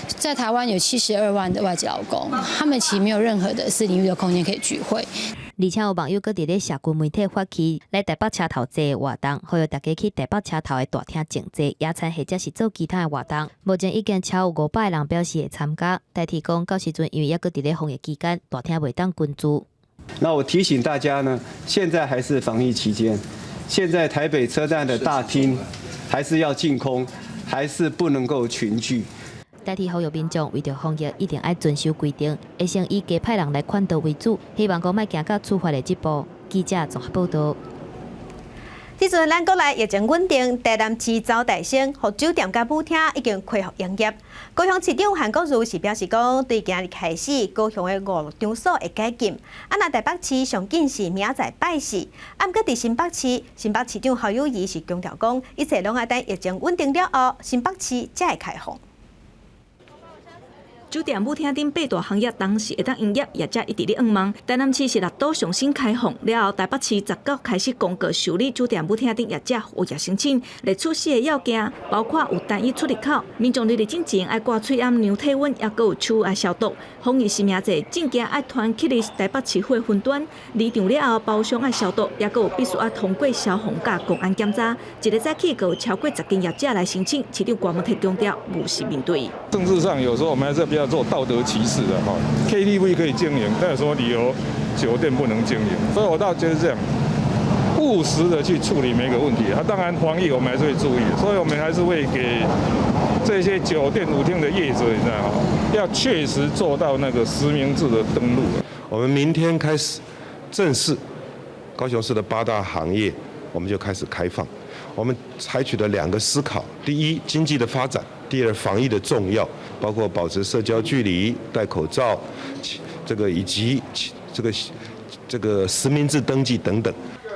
在台灣有72萬的外籍勞工，他們其實沒有任何的私領域的空間可以聚會。而且有網友閣佇咧社群媒體發起來台北車頭坐的活動，呼籲大家去台北車頭的大廳靜坐、野餐或者是做其他的活動。目前已經超有500個人表示會參加。台鐵講到時陣，因為猶閣佇咧防疫期間，大廳袂當群聚。那我提醒大家呢，現在還是防疫期間，現在台北車站的大廳還是要淨空，還是不能夠群聚。台鐵呼籲民眾為著防疫，一定愛遵守規定，會先以加派人來勸導為主，希望講莫行到處罰的這步。記者綜合報導。這陣咱國內疫情穩定，台南市周大生予酒店佮舞廳已經恢復營業。高雄市長韓國瑜是表示講，對今日開始，高雄的娛樂場所會解禁。啊，若台北市上緊是明仔載拜四，啊，毋過佇新北市，新北市長侯友宜是強調講，一切攏愛等疫情穩定了後，新北市才會開放。酒店、舞廳等八大行業當時會當營業，業者一直咧向望。台南市是六都上新開放了後，台北市19開始公告受理酒店、舞廳等業者復業申請，列出四個要件，包括有單一出入口，民眾入去進前愛掛喙罨量體溫，抑閣有手愛消毒。防疫實名制證件愛傳去佇台北市府的雲端，離場了後包廂愛消毒，抑閣有必須愛通過消防佮公安檢查。一个早起，閣有超過10間業者來申請，市長郭文鐵強調務實面對。政治上有時候我們還是不要做道德歧視的哈。KTV 可以經營，但有什麼理由酒店不能經營？所以我倒覺得這樣，務實的去處理每個問題。啊，當然防疫我們還是會注意，所以我們還是會給這些酒店、舞廳的業者，你知道嗎？要確實做到那個實名制的登錄。我們明天開始正式高雄市的八大行業，我們就開始開放。我們採取了兩個思考：第一，經濟的發展；第二，防疫的重要，包括保持社交距離、戴口罩，這個以及這個實名制登記等等。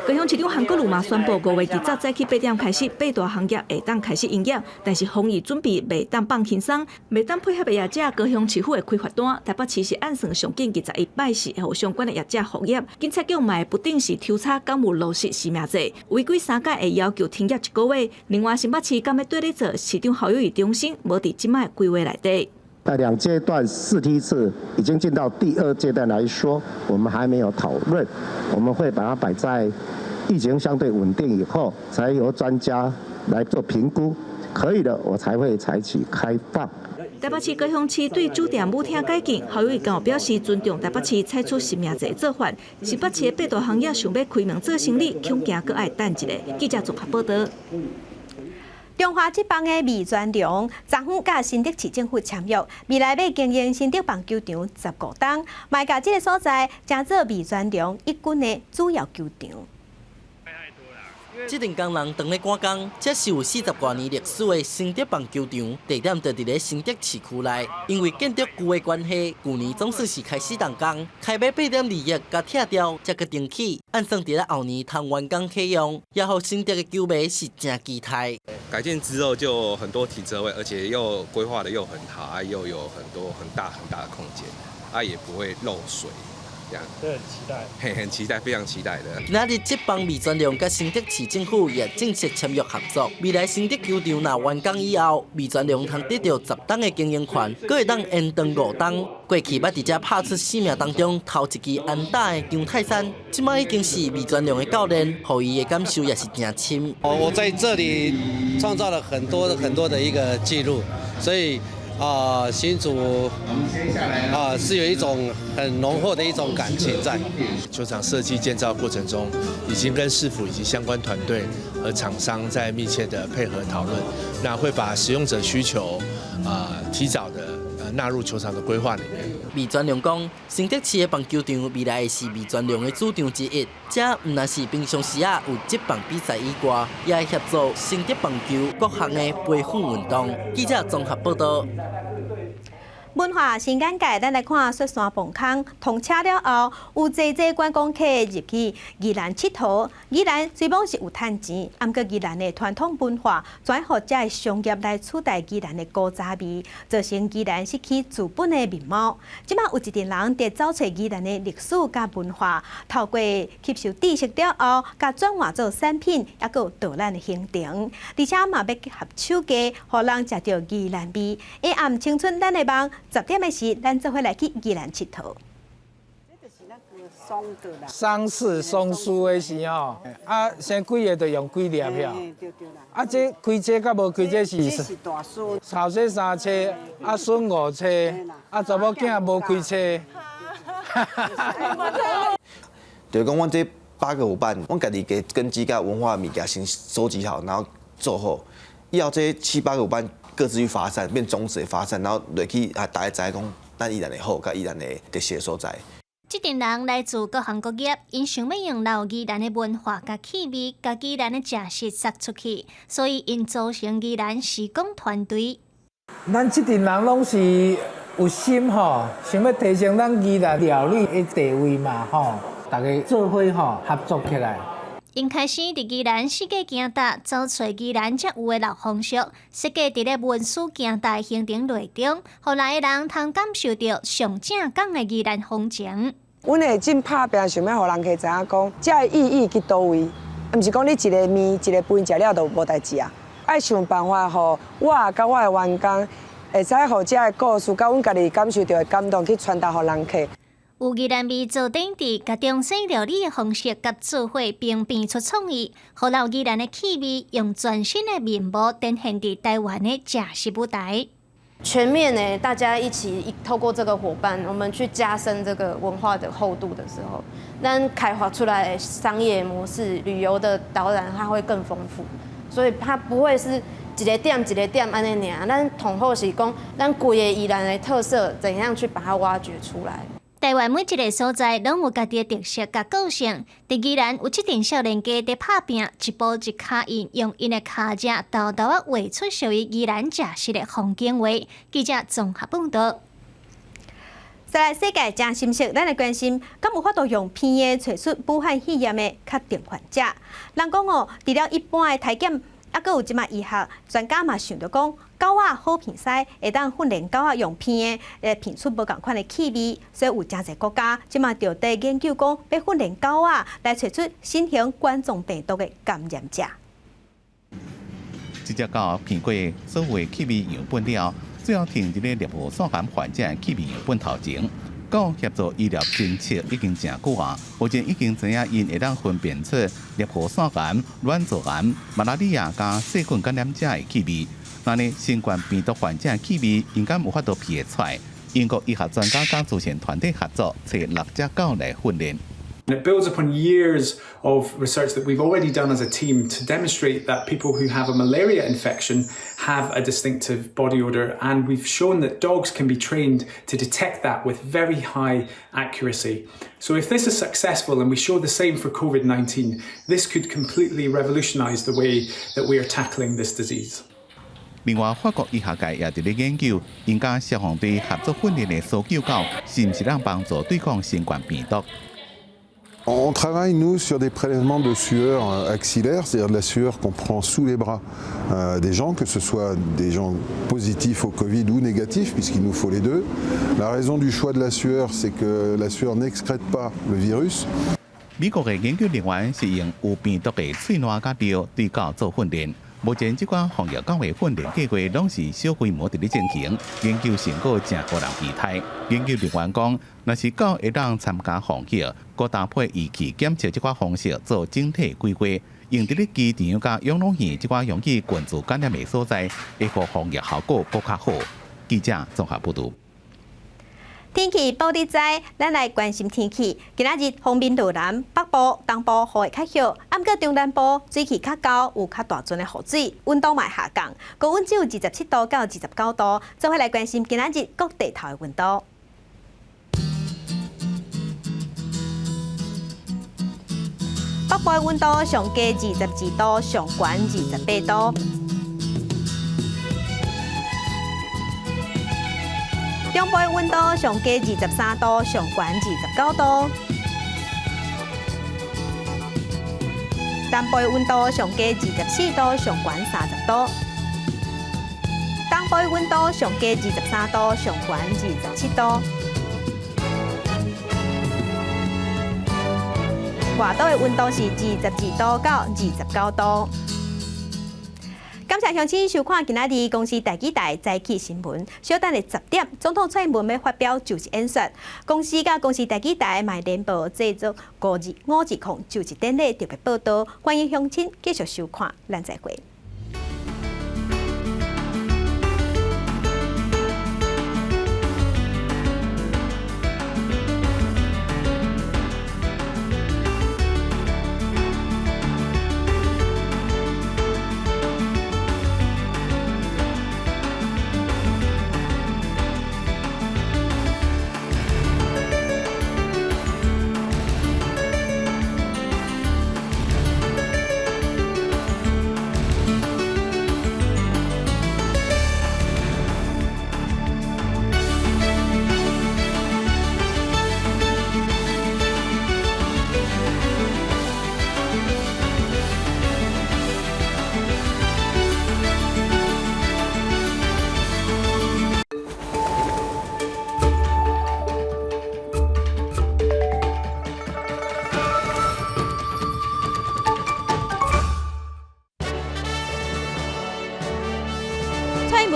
高雄市長韓國瑜嘛宣布，5月20早起8點開始，八大行業會當開始營業，但是防疫準備袂當放輕鬆，袂當配合的業者，高雄市府會開罰單。台北市是按算上緊21拜四會予相關的業者復業。警察局嘛會不定時抽查敢有落實實名制，違規三改會要求停業一個月。另外，新北市敢欲綴咧做市長侯友宜中心，無佇這擺規劃內底。在兩階段四梯次已經進到第二階段來說，我們還沒有討論，我們會把它擺在疫情相對穩定以後，才由專家來做評估，可以的，我才會採取開放。台北市、高雄市對酒店、舞廳解禁，侯友宜剛表示尊重台北市採取實名制做法。新北市的八大行業想欲開門做生意，恐驚閣愛等一下。記者綜合報道。中華職棒的味全龍，昨昏佮新竹市政府簽約，未來欲經營新竹棒球場15冬，嘛共這个所在成做味全龍一軍的主要球場。這陣工人當咧趕工，這是有40外年歷史的新竹棒球場，地點就佇咧新竹市區內。因為建築舊的關係，舊年總算是開始動工，開欲8.2億共拆掉，才閣重起。按算佇咧後年通完工啟用，也予新竹的球迷是誠期待。改建之後就很多停車位，而且又規劃得又很好，又有很多很大很大的空間，啊，也不會漏水。這樣，對，很期待，嘿，很期待，非常期待的。今仔日職棒味全龍佮新竹市政府也正式簽約合作，未來新竹球場若完工以後，味全龍通得著10冬的經營權，閣會當延長5冬。過去捌佇遮拍出生命當中頭一支安打的張泰山，這擺已經是味全龍的教練，予伊的感受也是誠深。我在這裡創造了很多很多的一個記錄，所以。啊，新竹啊，是有一種很濃厚的一種感情在。球場設計建造過程中，已經跟市府以及相關團隊和廠商在密切的配合討論，那會把使用者需求啊提早的納入球場的規劃裡面。味全龍講，新竹市的棒球場未來會是味全龍的主場之一。這毋但是平常時啊有職棒比賽以外，也會協助新竹棒球各項的培訓運動。記者綜合報道。文化新眼界，咱來看雪山磅空通車了後，有濟濟觀光客入去宜蘭𨑨迌。宜蘭雖罔是有趁錢，毋過宜蘭的傳統文化，轉予遮的商業來取代宜蘭的古早味，造成宜蘭失去自本的面貌。這擺有一陣人佇走揣宜蘭的歷史佮文化，透過吸收知識了後，共轉化做產品，抑閣有導覽的行程，而且嘛欲結合手藝，予人食著宜蘭味。下暗青春咱的夢。10點的時，咱做伙來去宜蘭𨑨迌。桑樹松樹的時吼，啊，生幾个就用幾粒票。啊，這開這佮無開這是後生三車，啊，孫五車，啊，查某囝無開車。就是講，阮這八個夥伴，阮家己的根基佮文化物件先收集好，然後做好，以後這七八個夥伴各自去發散，變種子的發散，然後落去啊，大家知影講咱宜蘭的好，佮宜蘭的特色所在。這陣人來自各行各業，𪜶想欲用老宜蘭的文化佮氣味，共宜蘭的食食釋出去，所以𪜶組成宜蘭時光團隊。咱這陣人攏是有心吼，想欲提升咱宜蘭料理的地位嘛吼，大家做伙吼合作起來。𪜶開始佇宜蘭四界行踏，走揣宜蘭才有的老風俗，設計佇咧文殊行踏的行程內中，予來的人通感受著上正港的宜蘭風情。阮會真拍拚，想欲予人客知影講，這个意義佇佗位，毋是講你一个麵一个飯食了就無代誌啊！愛想辦法，予我佮我的員工會使予這个故事，佮阮家己感受著的感動去傳達予人客。有宜蘭味做頂佇，共中西料理的方式佮做伙並變出創意，予老宜蘭的氣味用全新的面貌展現佇台灣的食食舞台。全面呢，大家一起透過這個夥伴，我們去加深這個文化的厚度的時候，咱開發出來的商業模式、旅遊的導覽，它會更豐富。所以它不會是一个點一个點按呢爾，咱統合是講，咱規個宜蘭的特色，怎樣去把它挖掘出來。台灣每一个所在攏有家己的特色佮個性。佇宜蘭有這陣少年家佇拍拚，一步一跤印，用𪜶的跤跡，沓沓仔畫出屬於宜蘭食食的風景畫。記者綜合報導。再來世界誠心息，咱來關心，敢有法度用鼻的揣出武漢肺炎的確定患者？人講哦，除了一般的體檢，猶閣有這馬醫學專家嘛想著講，狗仔好鼻師會當訓練狗仔用鼻的來鼻出無仝款的氣味，所以有誠濟國家這馬就佇研究講，欲訓練狗仔來揣出新型冠狀病毒的感染者。這隻狗鼻過所有的氣味樣本了，最後停佇咧攝護腺癌患者的氣味樣本頭前。狗協助醫療偵測已經誠久啊，目前已經知影𪜶會當分辨出攝護腺癌、卵巢癌、馬拉利亞佮細菌感染者的氣味。那呢，新冠病毒患者的氣味𪜶敢有法度鼻會出來？英國醫學專家佮慈善團隊合作，揣六隻狗來訓練。 And it builds upon years of research that we've already done as a team to demonstrate that people who have a malaria infection have a distinctive body odor. And we've shown that dogs can be trained to detect that with very high accuracy. So if this is successful and we show the same for COVID-19, this could completely revolutionize the way that we are tackling this disease. 另外，法國醫學界也佇咧研究，𪜶佮消防隊合作訓練的搜救狗，是毋是能幫助對抗新冠病毒？ On travaille, nous, sur des prélèvements de sueur axillaire, c'est-à-dire de la sueur qu'on prend sous les bras des gens, que ce soit des gens positifs au Covid ou négatifs, puisqu'il nous faut les deux. La raison du choix de la sueur, c'est que la sueur n'excrète pas le virus. 美國的研究人員是用有病毒的喙瀾佮尿對狗做訓練。目前這款防疫狗的訓練計劃攏是小規模佇咧進行，研究成果誠予人期待。研究人員講，若是狗會當參加防疫，閣搭配儀器檢測這款方式做整體規劃，用佇咧機場佮養老院這款容易群聚感染的所在，會予防疫效果閣較好。記者綜合報導。天氣報你知，咱來關心天氣。今仔日鋒面落南，北部、東部雨會較少，毋過中南部水汽較厚，有較大陣的雨水，溫度嘛下降，高溫只有27度到29度。做伙來關心今仔日各地頭的溫度。北部的溫度上低22度，上懸28度。中部的溫度上低23度，上懸29度。南部的溫度上低24度，上懸30度。東部的溫度上低23度，上懸27度。外島的溫度是22度到29度。感謝鄉親收看今仔日公視台語台早起新聞。小等下10點，總統蔡英文欲發表就職演說。公視佮公視台語台嘛聯播製作五二五二空就職典禮特別報導，歡迎鄉親繼續收看，咱再會。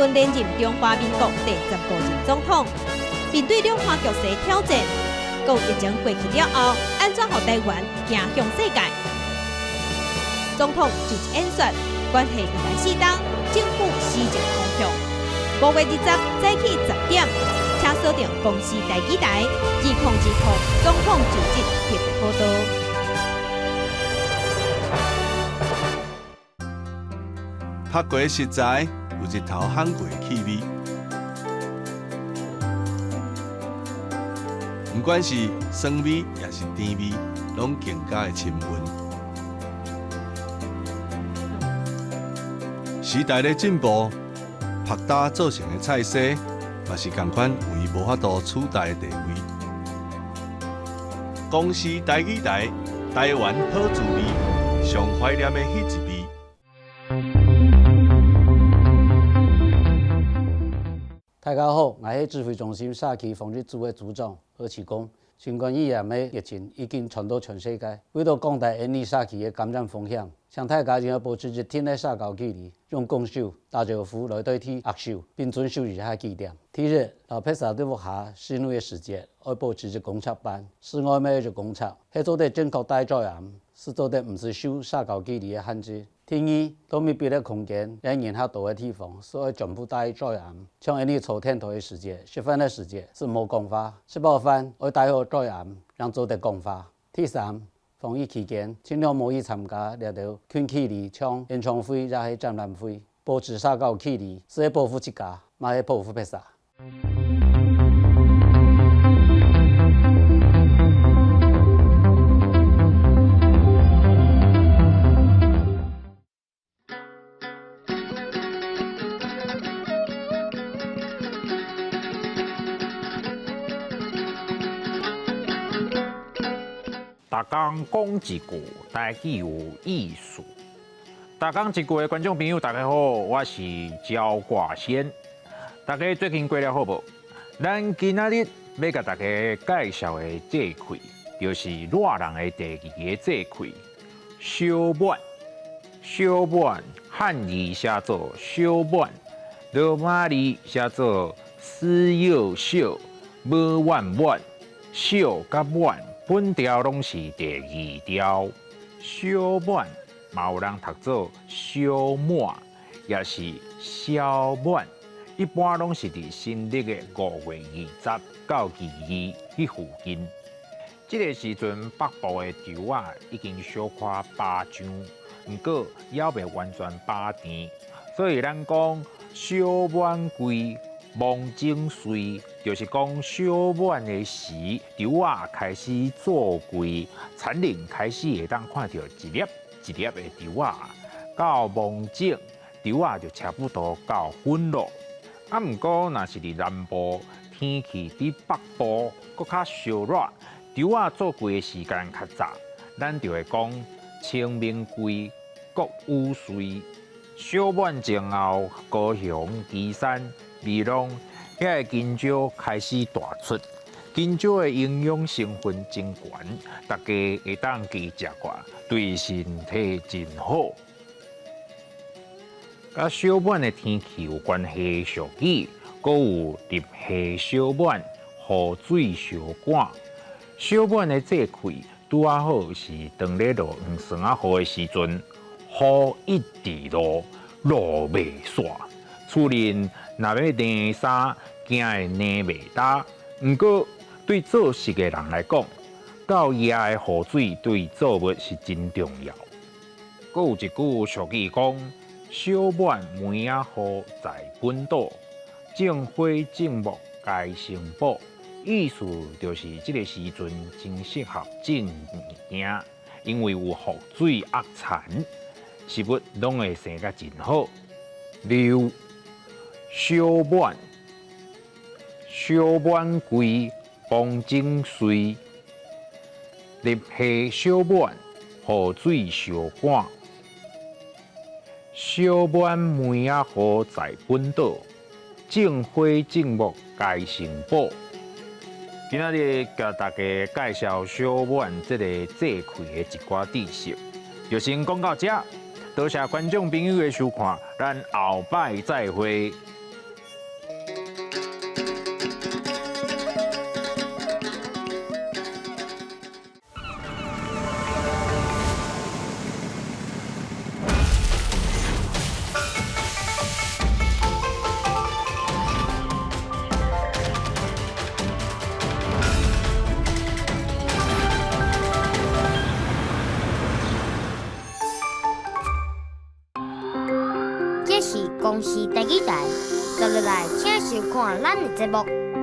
文連任中華民國第15任總統。面對兩岸局勢挑戰，閣疫情過去了後，按怎予台灣行向世界？總統就職演說，關係未來4冬政府施政方向。5月20早起10點，請鎖定公視台語台2020總統就職特別報導。曝過的食材有日頭烘過的氣味，不管是酸味抑是甜味，攏更加的親民。時代咧進步，曝焦做成的菜色嘛是仝款唯無法度取代的地位。公視台語台，台灣好滋味，上懷念的彼一味。大家好，𠊎係指揮中心社區防疫組的組長何啟功。新冠肺炎的疫情已經傳到全世界，為著降低𪜶裡社區的感染風險，請大家仍要保持一定的社交距離，用拱手、打招呼來代替握手，並遵守以下幾點：第一，老披薩對屋下室內的時間愛保持一公尺半，室外欲一公尺，彼做得正確戴罩頷，是做得毋是受社交距離的限制。第二，到密閉的空間，咱人較多的地方，是愛全部戴罩頷。像𪜶坐電梯的時節、食飯的時節是無講話，食飽飯愛戴好罩頷，讓做得講話。第三，防疫期間盡量無去參加掠著近距離像演唱會抑是展覽會，保持社交距離，是保護自家，嘛是保護別啥。逐工講一句，台語有意思。逐工一句的觀眾朋友，大家好，我是焦掛先。大家最近過得好無？咱今仔日欲共大家介紹的節氣，就是熱人的第二个節氣——小滿。小滿漢字寫做小滿，羅馬字寫做四有小，無滿滿，小佮滿本調攏是第二調。小滿嘛有人讀做小滿，抑是小滿，一般攏是佇新曆的5月20到22彼附近。這个時陣北部的稻仔已經小可飽漿，毋過猶未完全飽甜，所以咱講小滿季，芒種穗，就是講小滿的時，稻仔開始做季，田裡開始會當看著一粒一粒的稻仔，到芒種，稻仔就差不多到粉咯。啊，毋過若是佇南部，天氣比北部閣較燒熱，稻仔做季的時間較早，咱就會講清明季、穀雨穗。小滿前後，高雄、旗山、美濃遐个香蕉開始大出，香蕉的營養成分真懸，大家會當加食寡，對身體真好。佮小滿的天氣有關係的俗語，閣有立夏小滿，雨水相趕。小滿的節氣拄仔好是當咧落黃霜仔雨的時陣，雨一直落，落袂煞。厝裡若欲晾衫，驚會晾袂焦。毋過對做食的人來講，夠掖的雨水對作物是真重要。閣有一句俗語講：小滿梅仔雨在本島，種花種木皆成寶。意思就是這个時陣真適合種物件，因為有雨水壓田，食物攏會生甲真好。六小滿，小滿季，芒種穗，立夏小滿，雨水相趕。小滿梅仔雨在本島，種花種木皆成寶。今仔日共大家介紹小滿這个節氣的一寡知識，就先講到這。多謝觀眾朋友的收看，咱後擺再會。在，請收看咱的節目。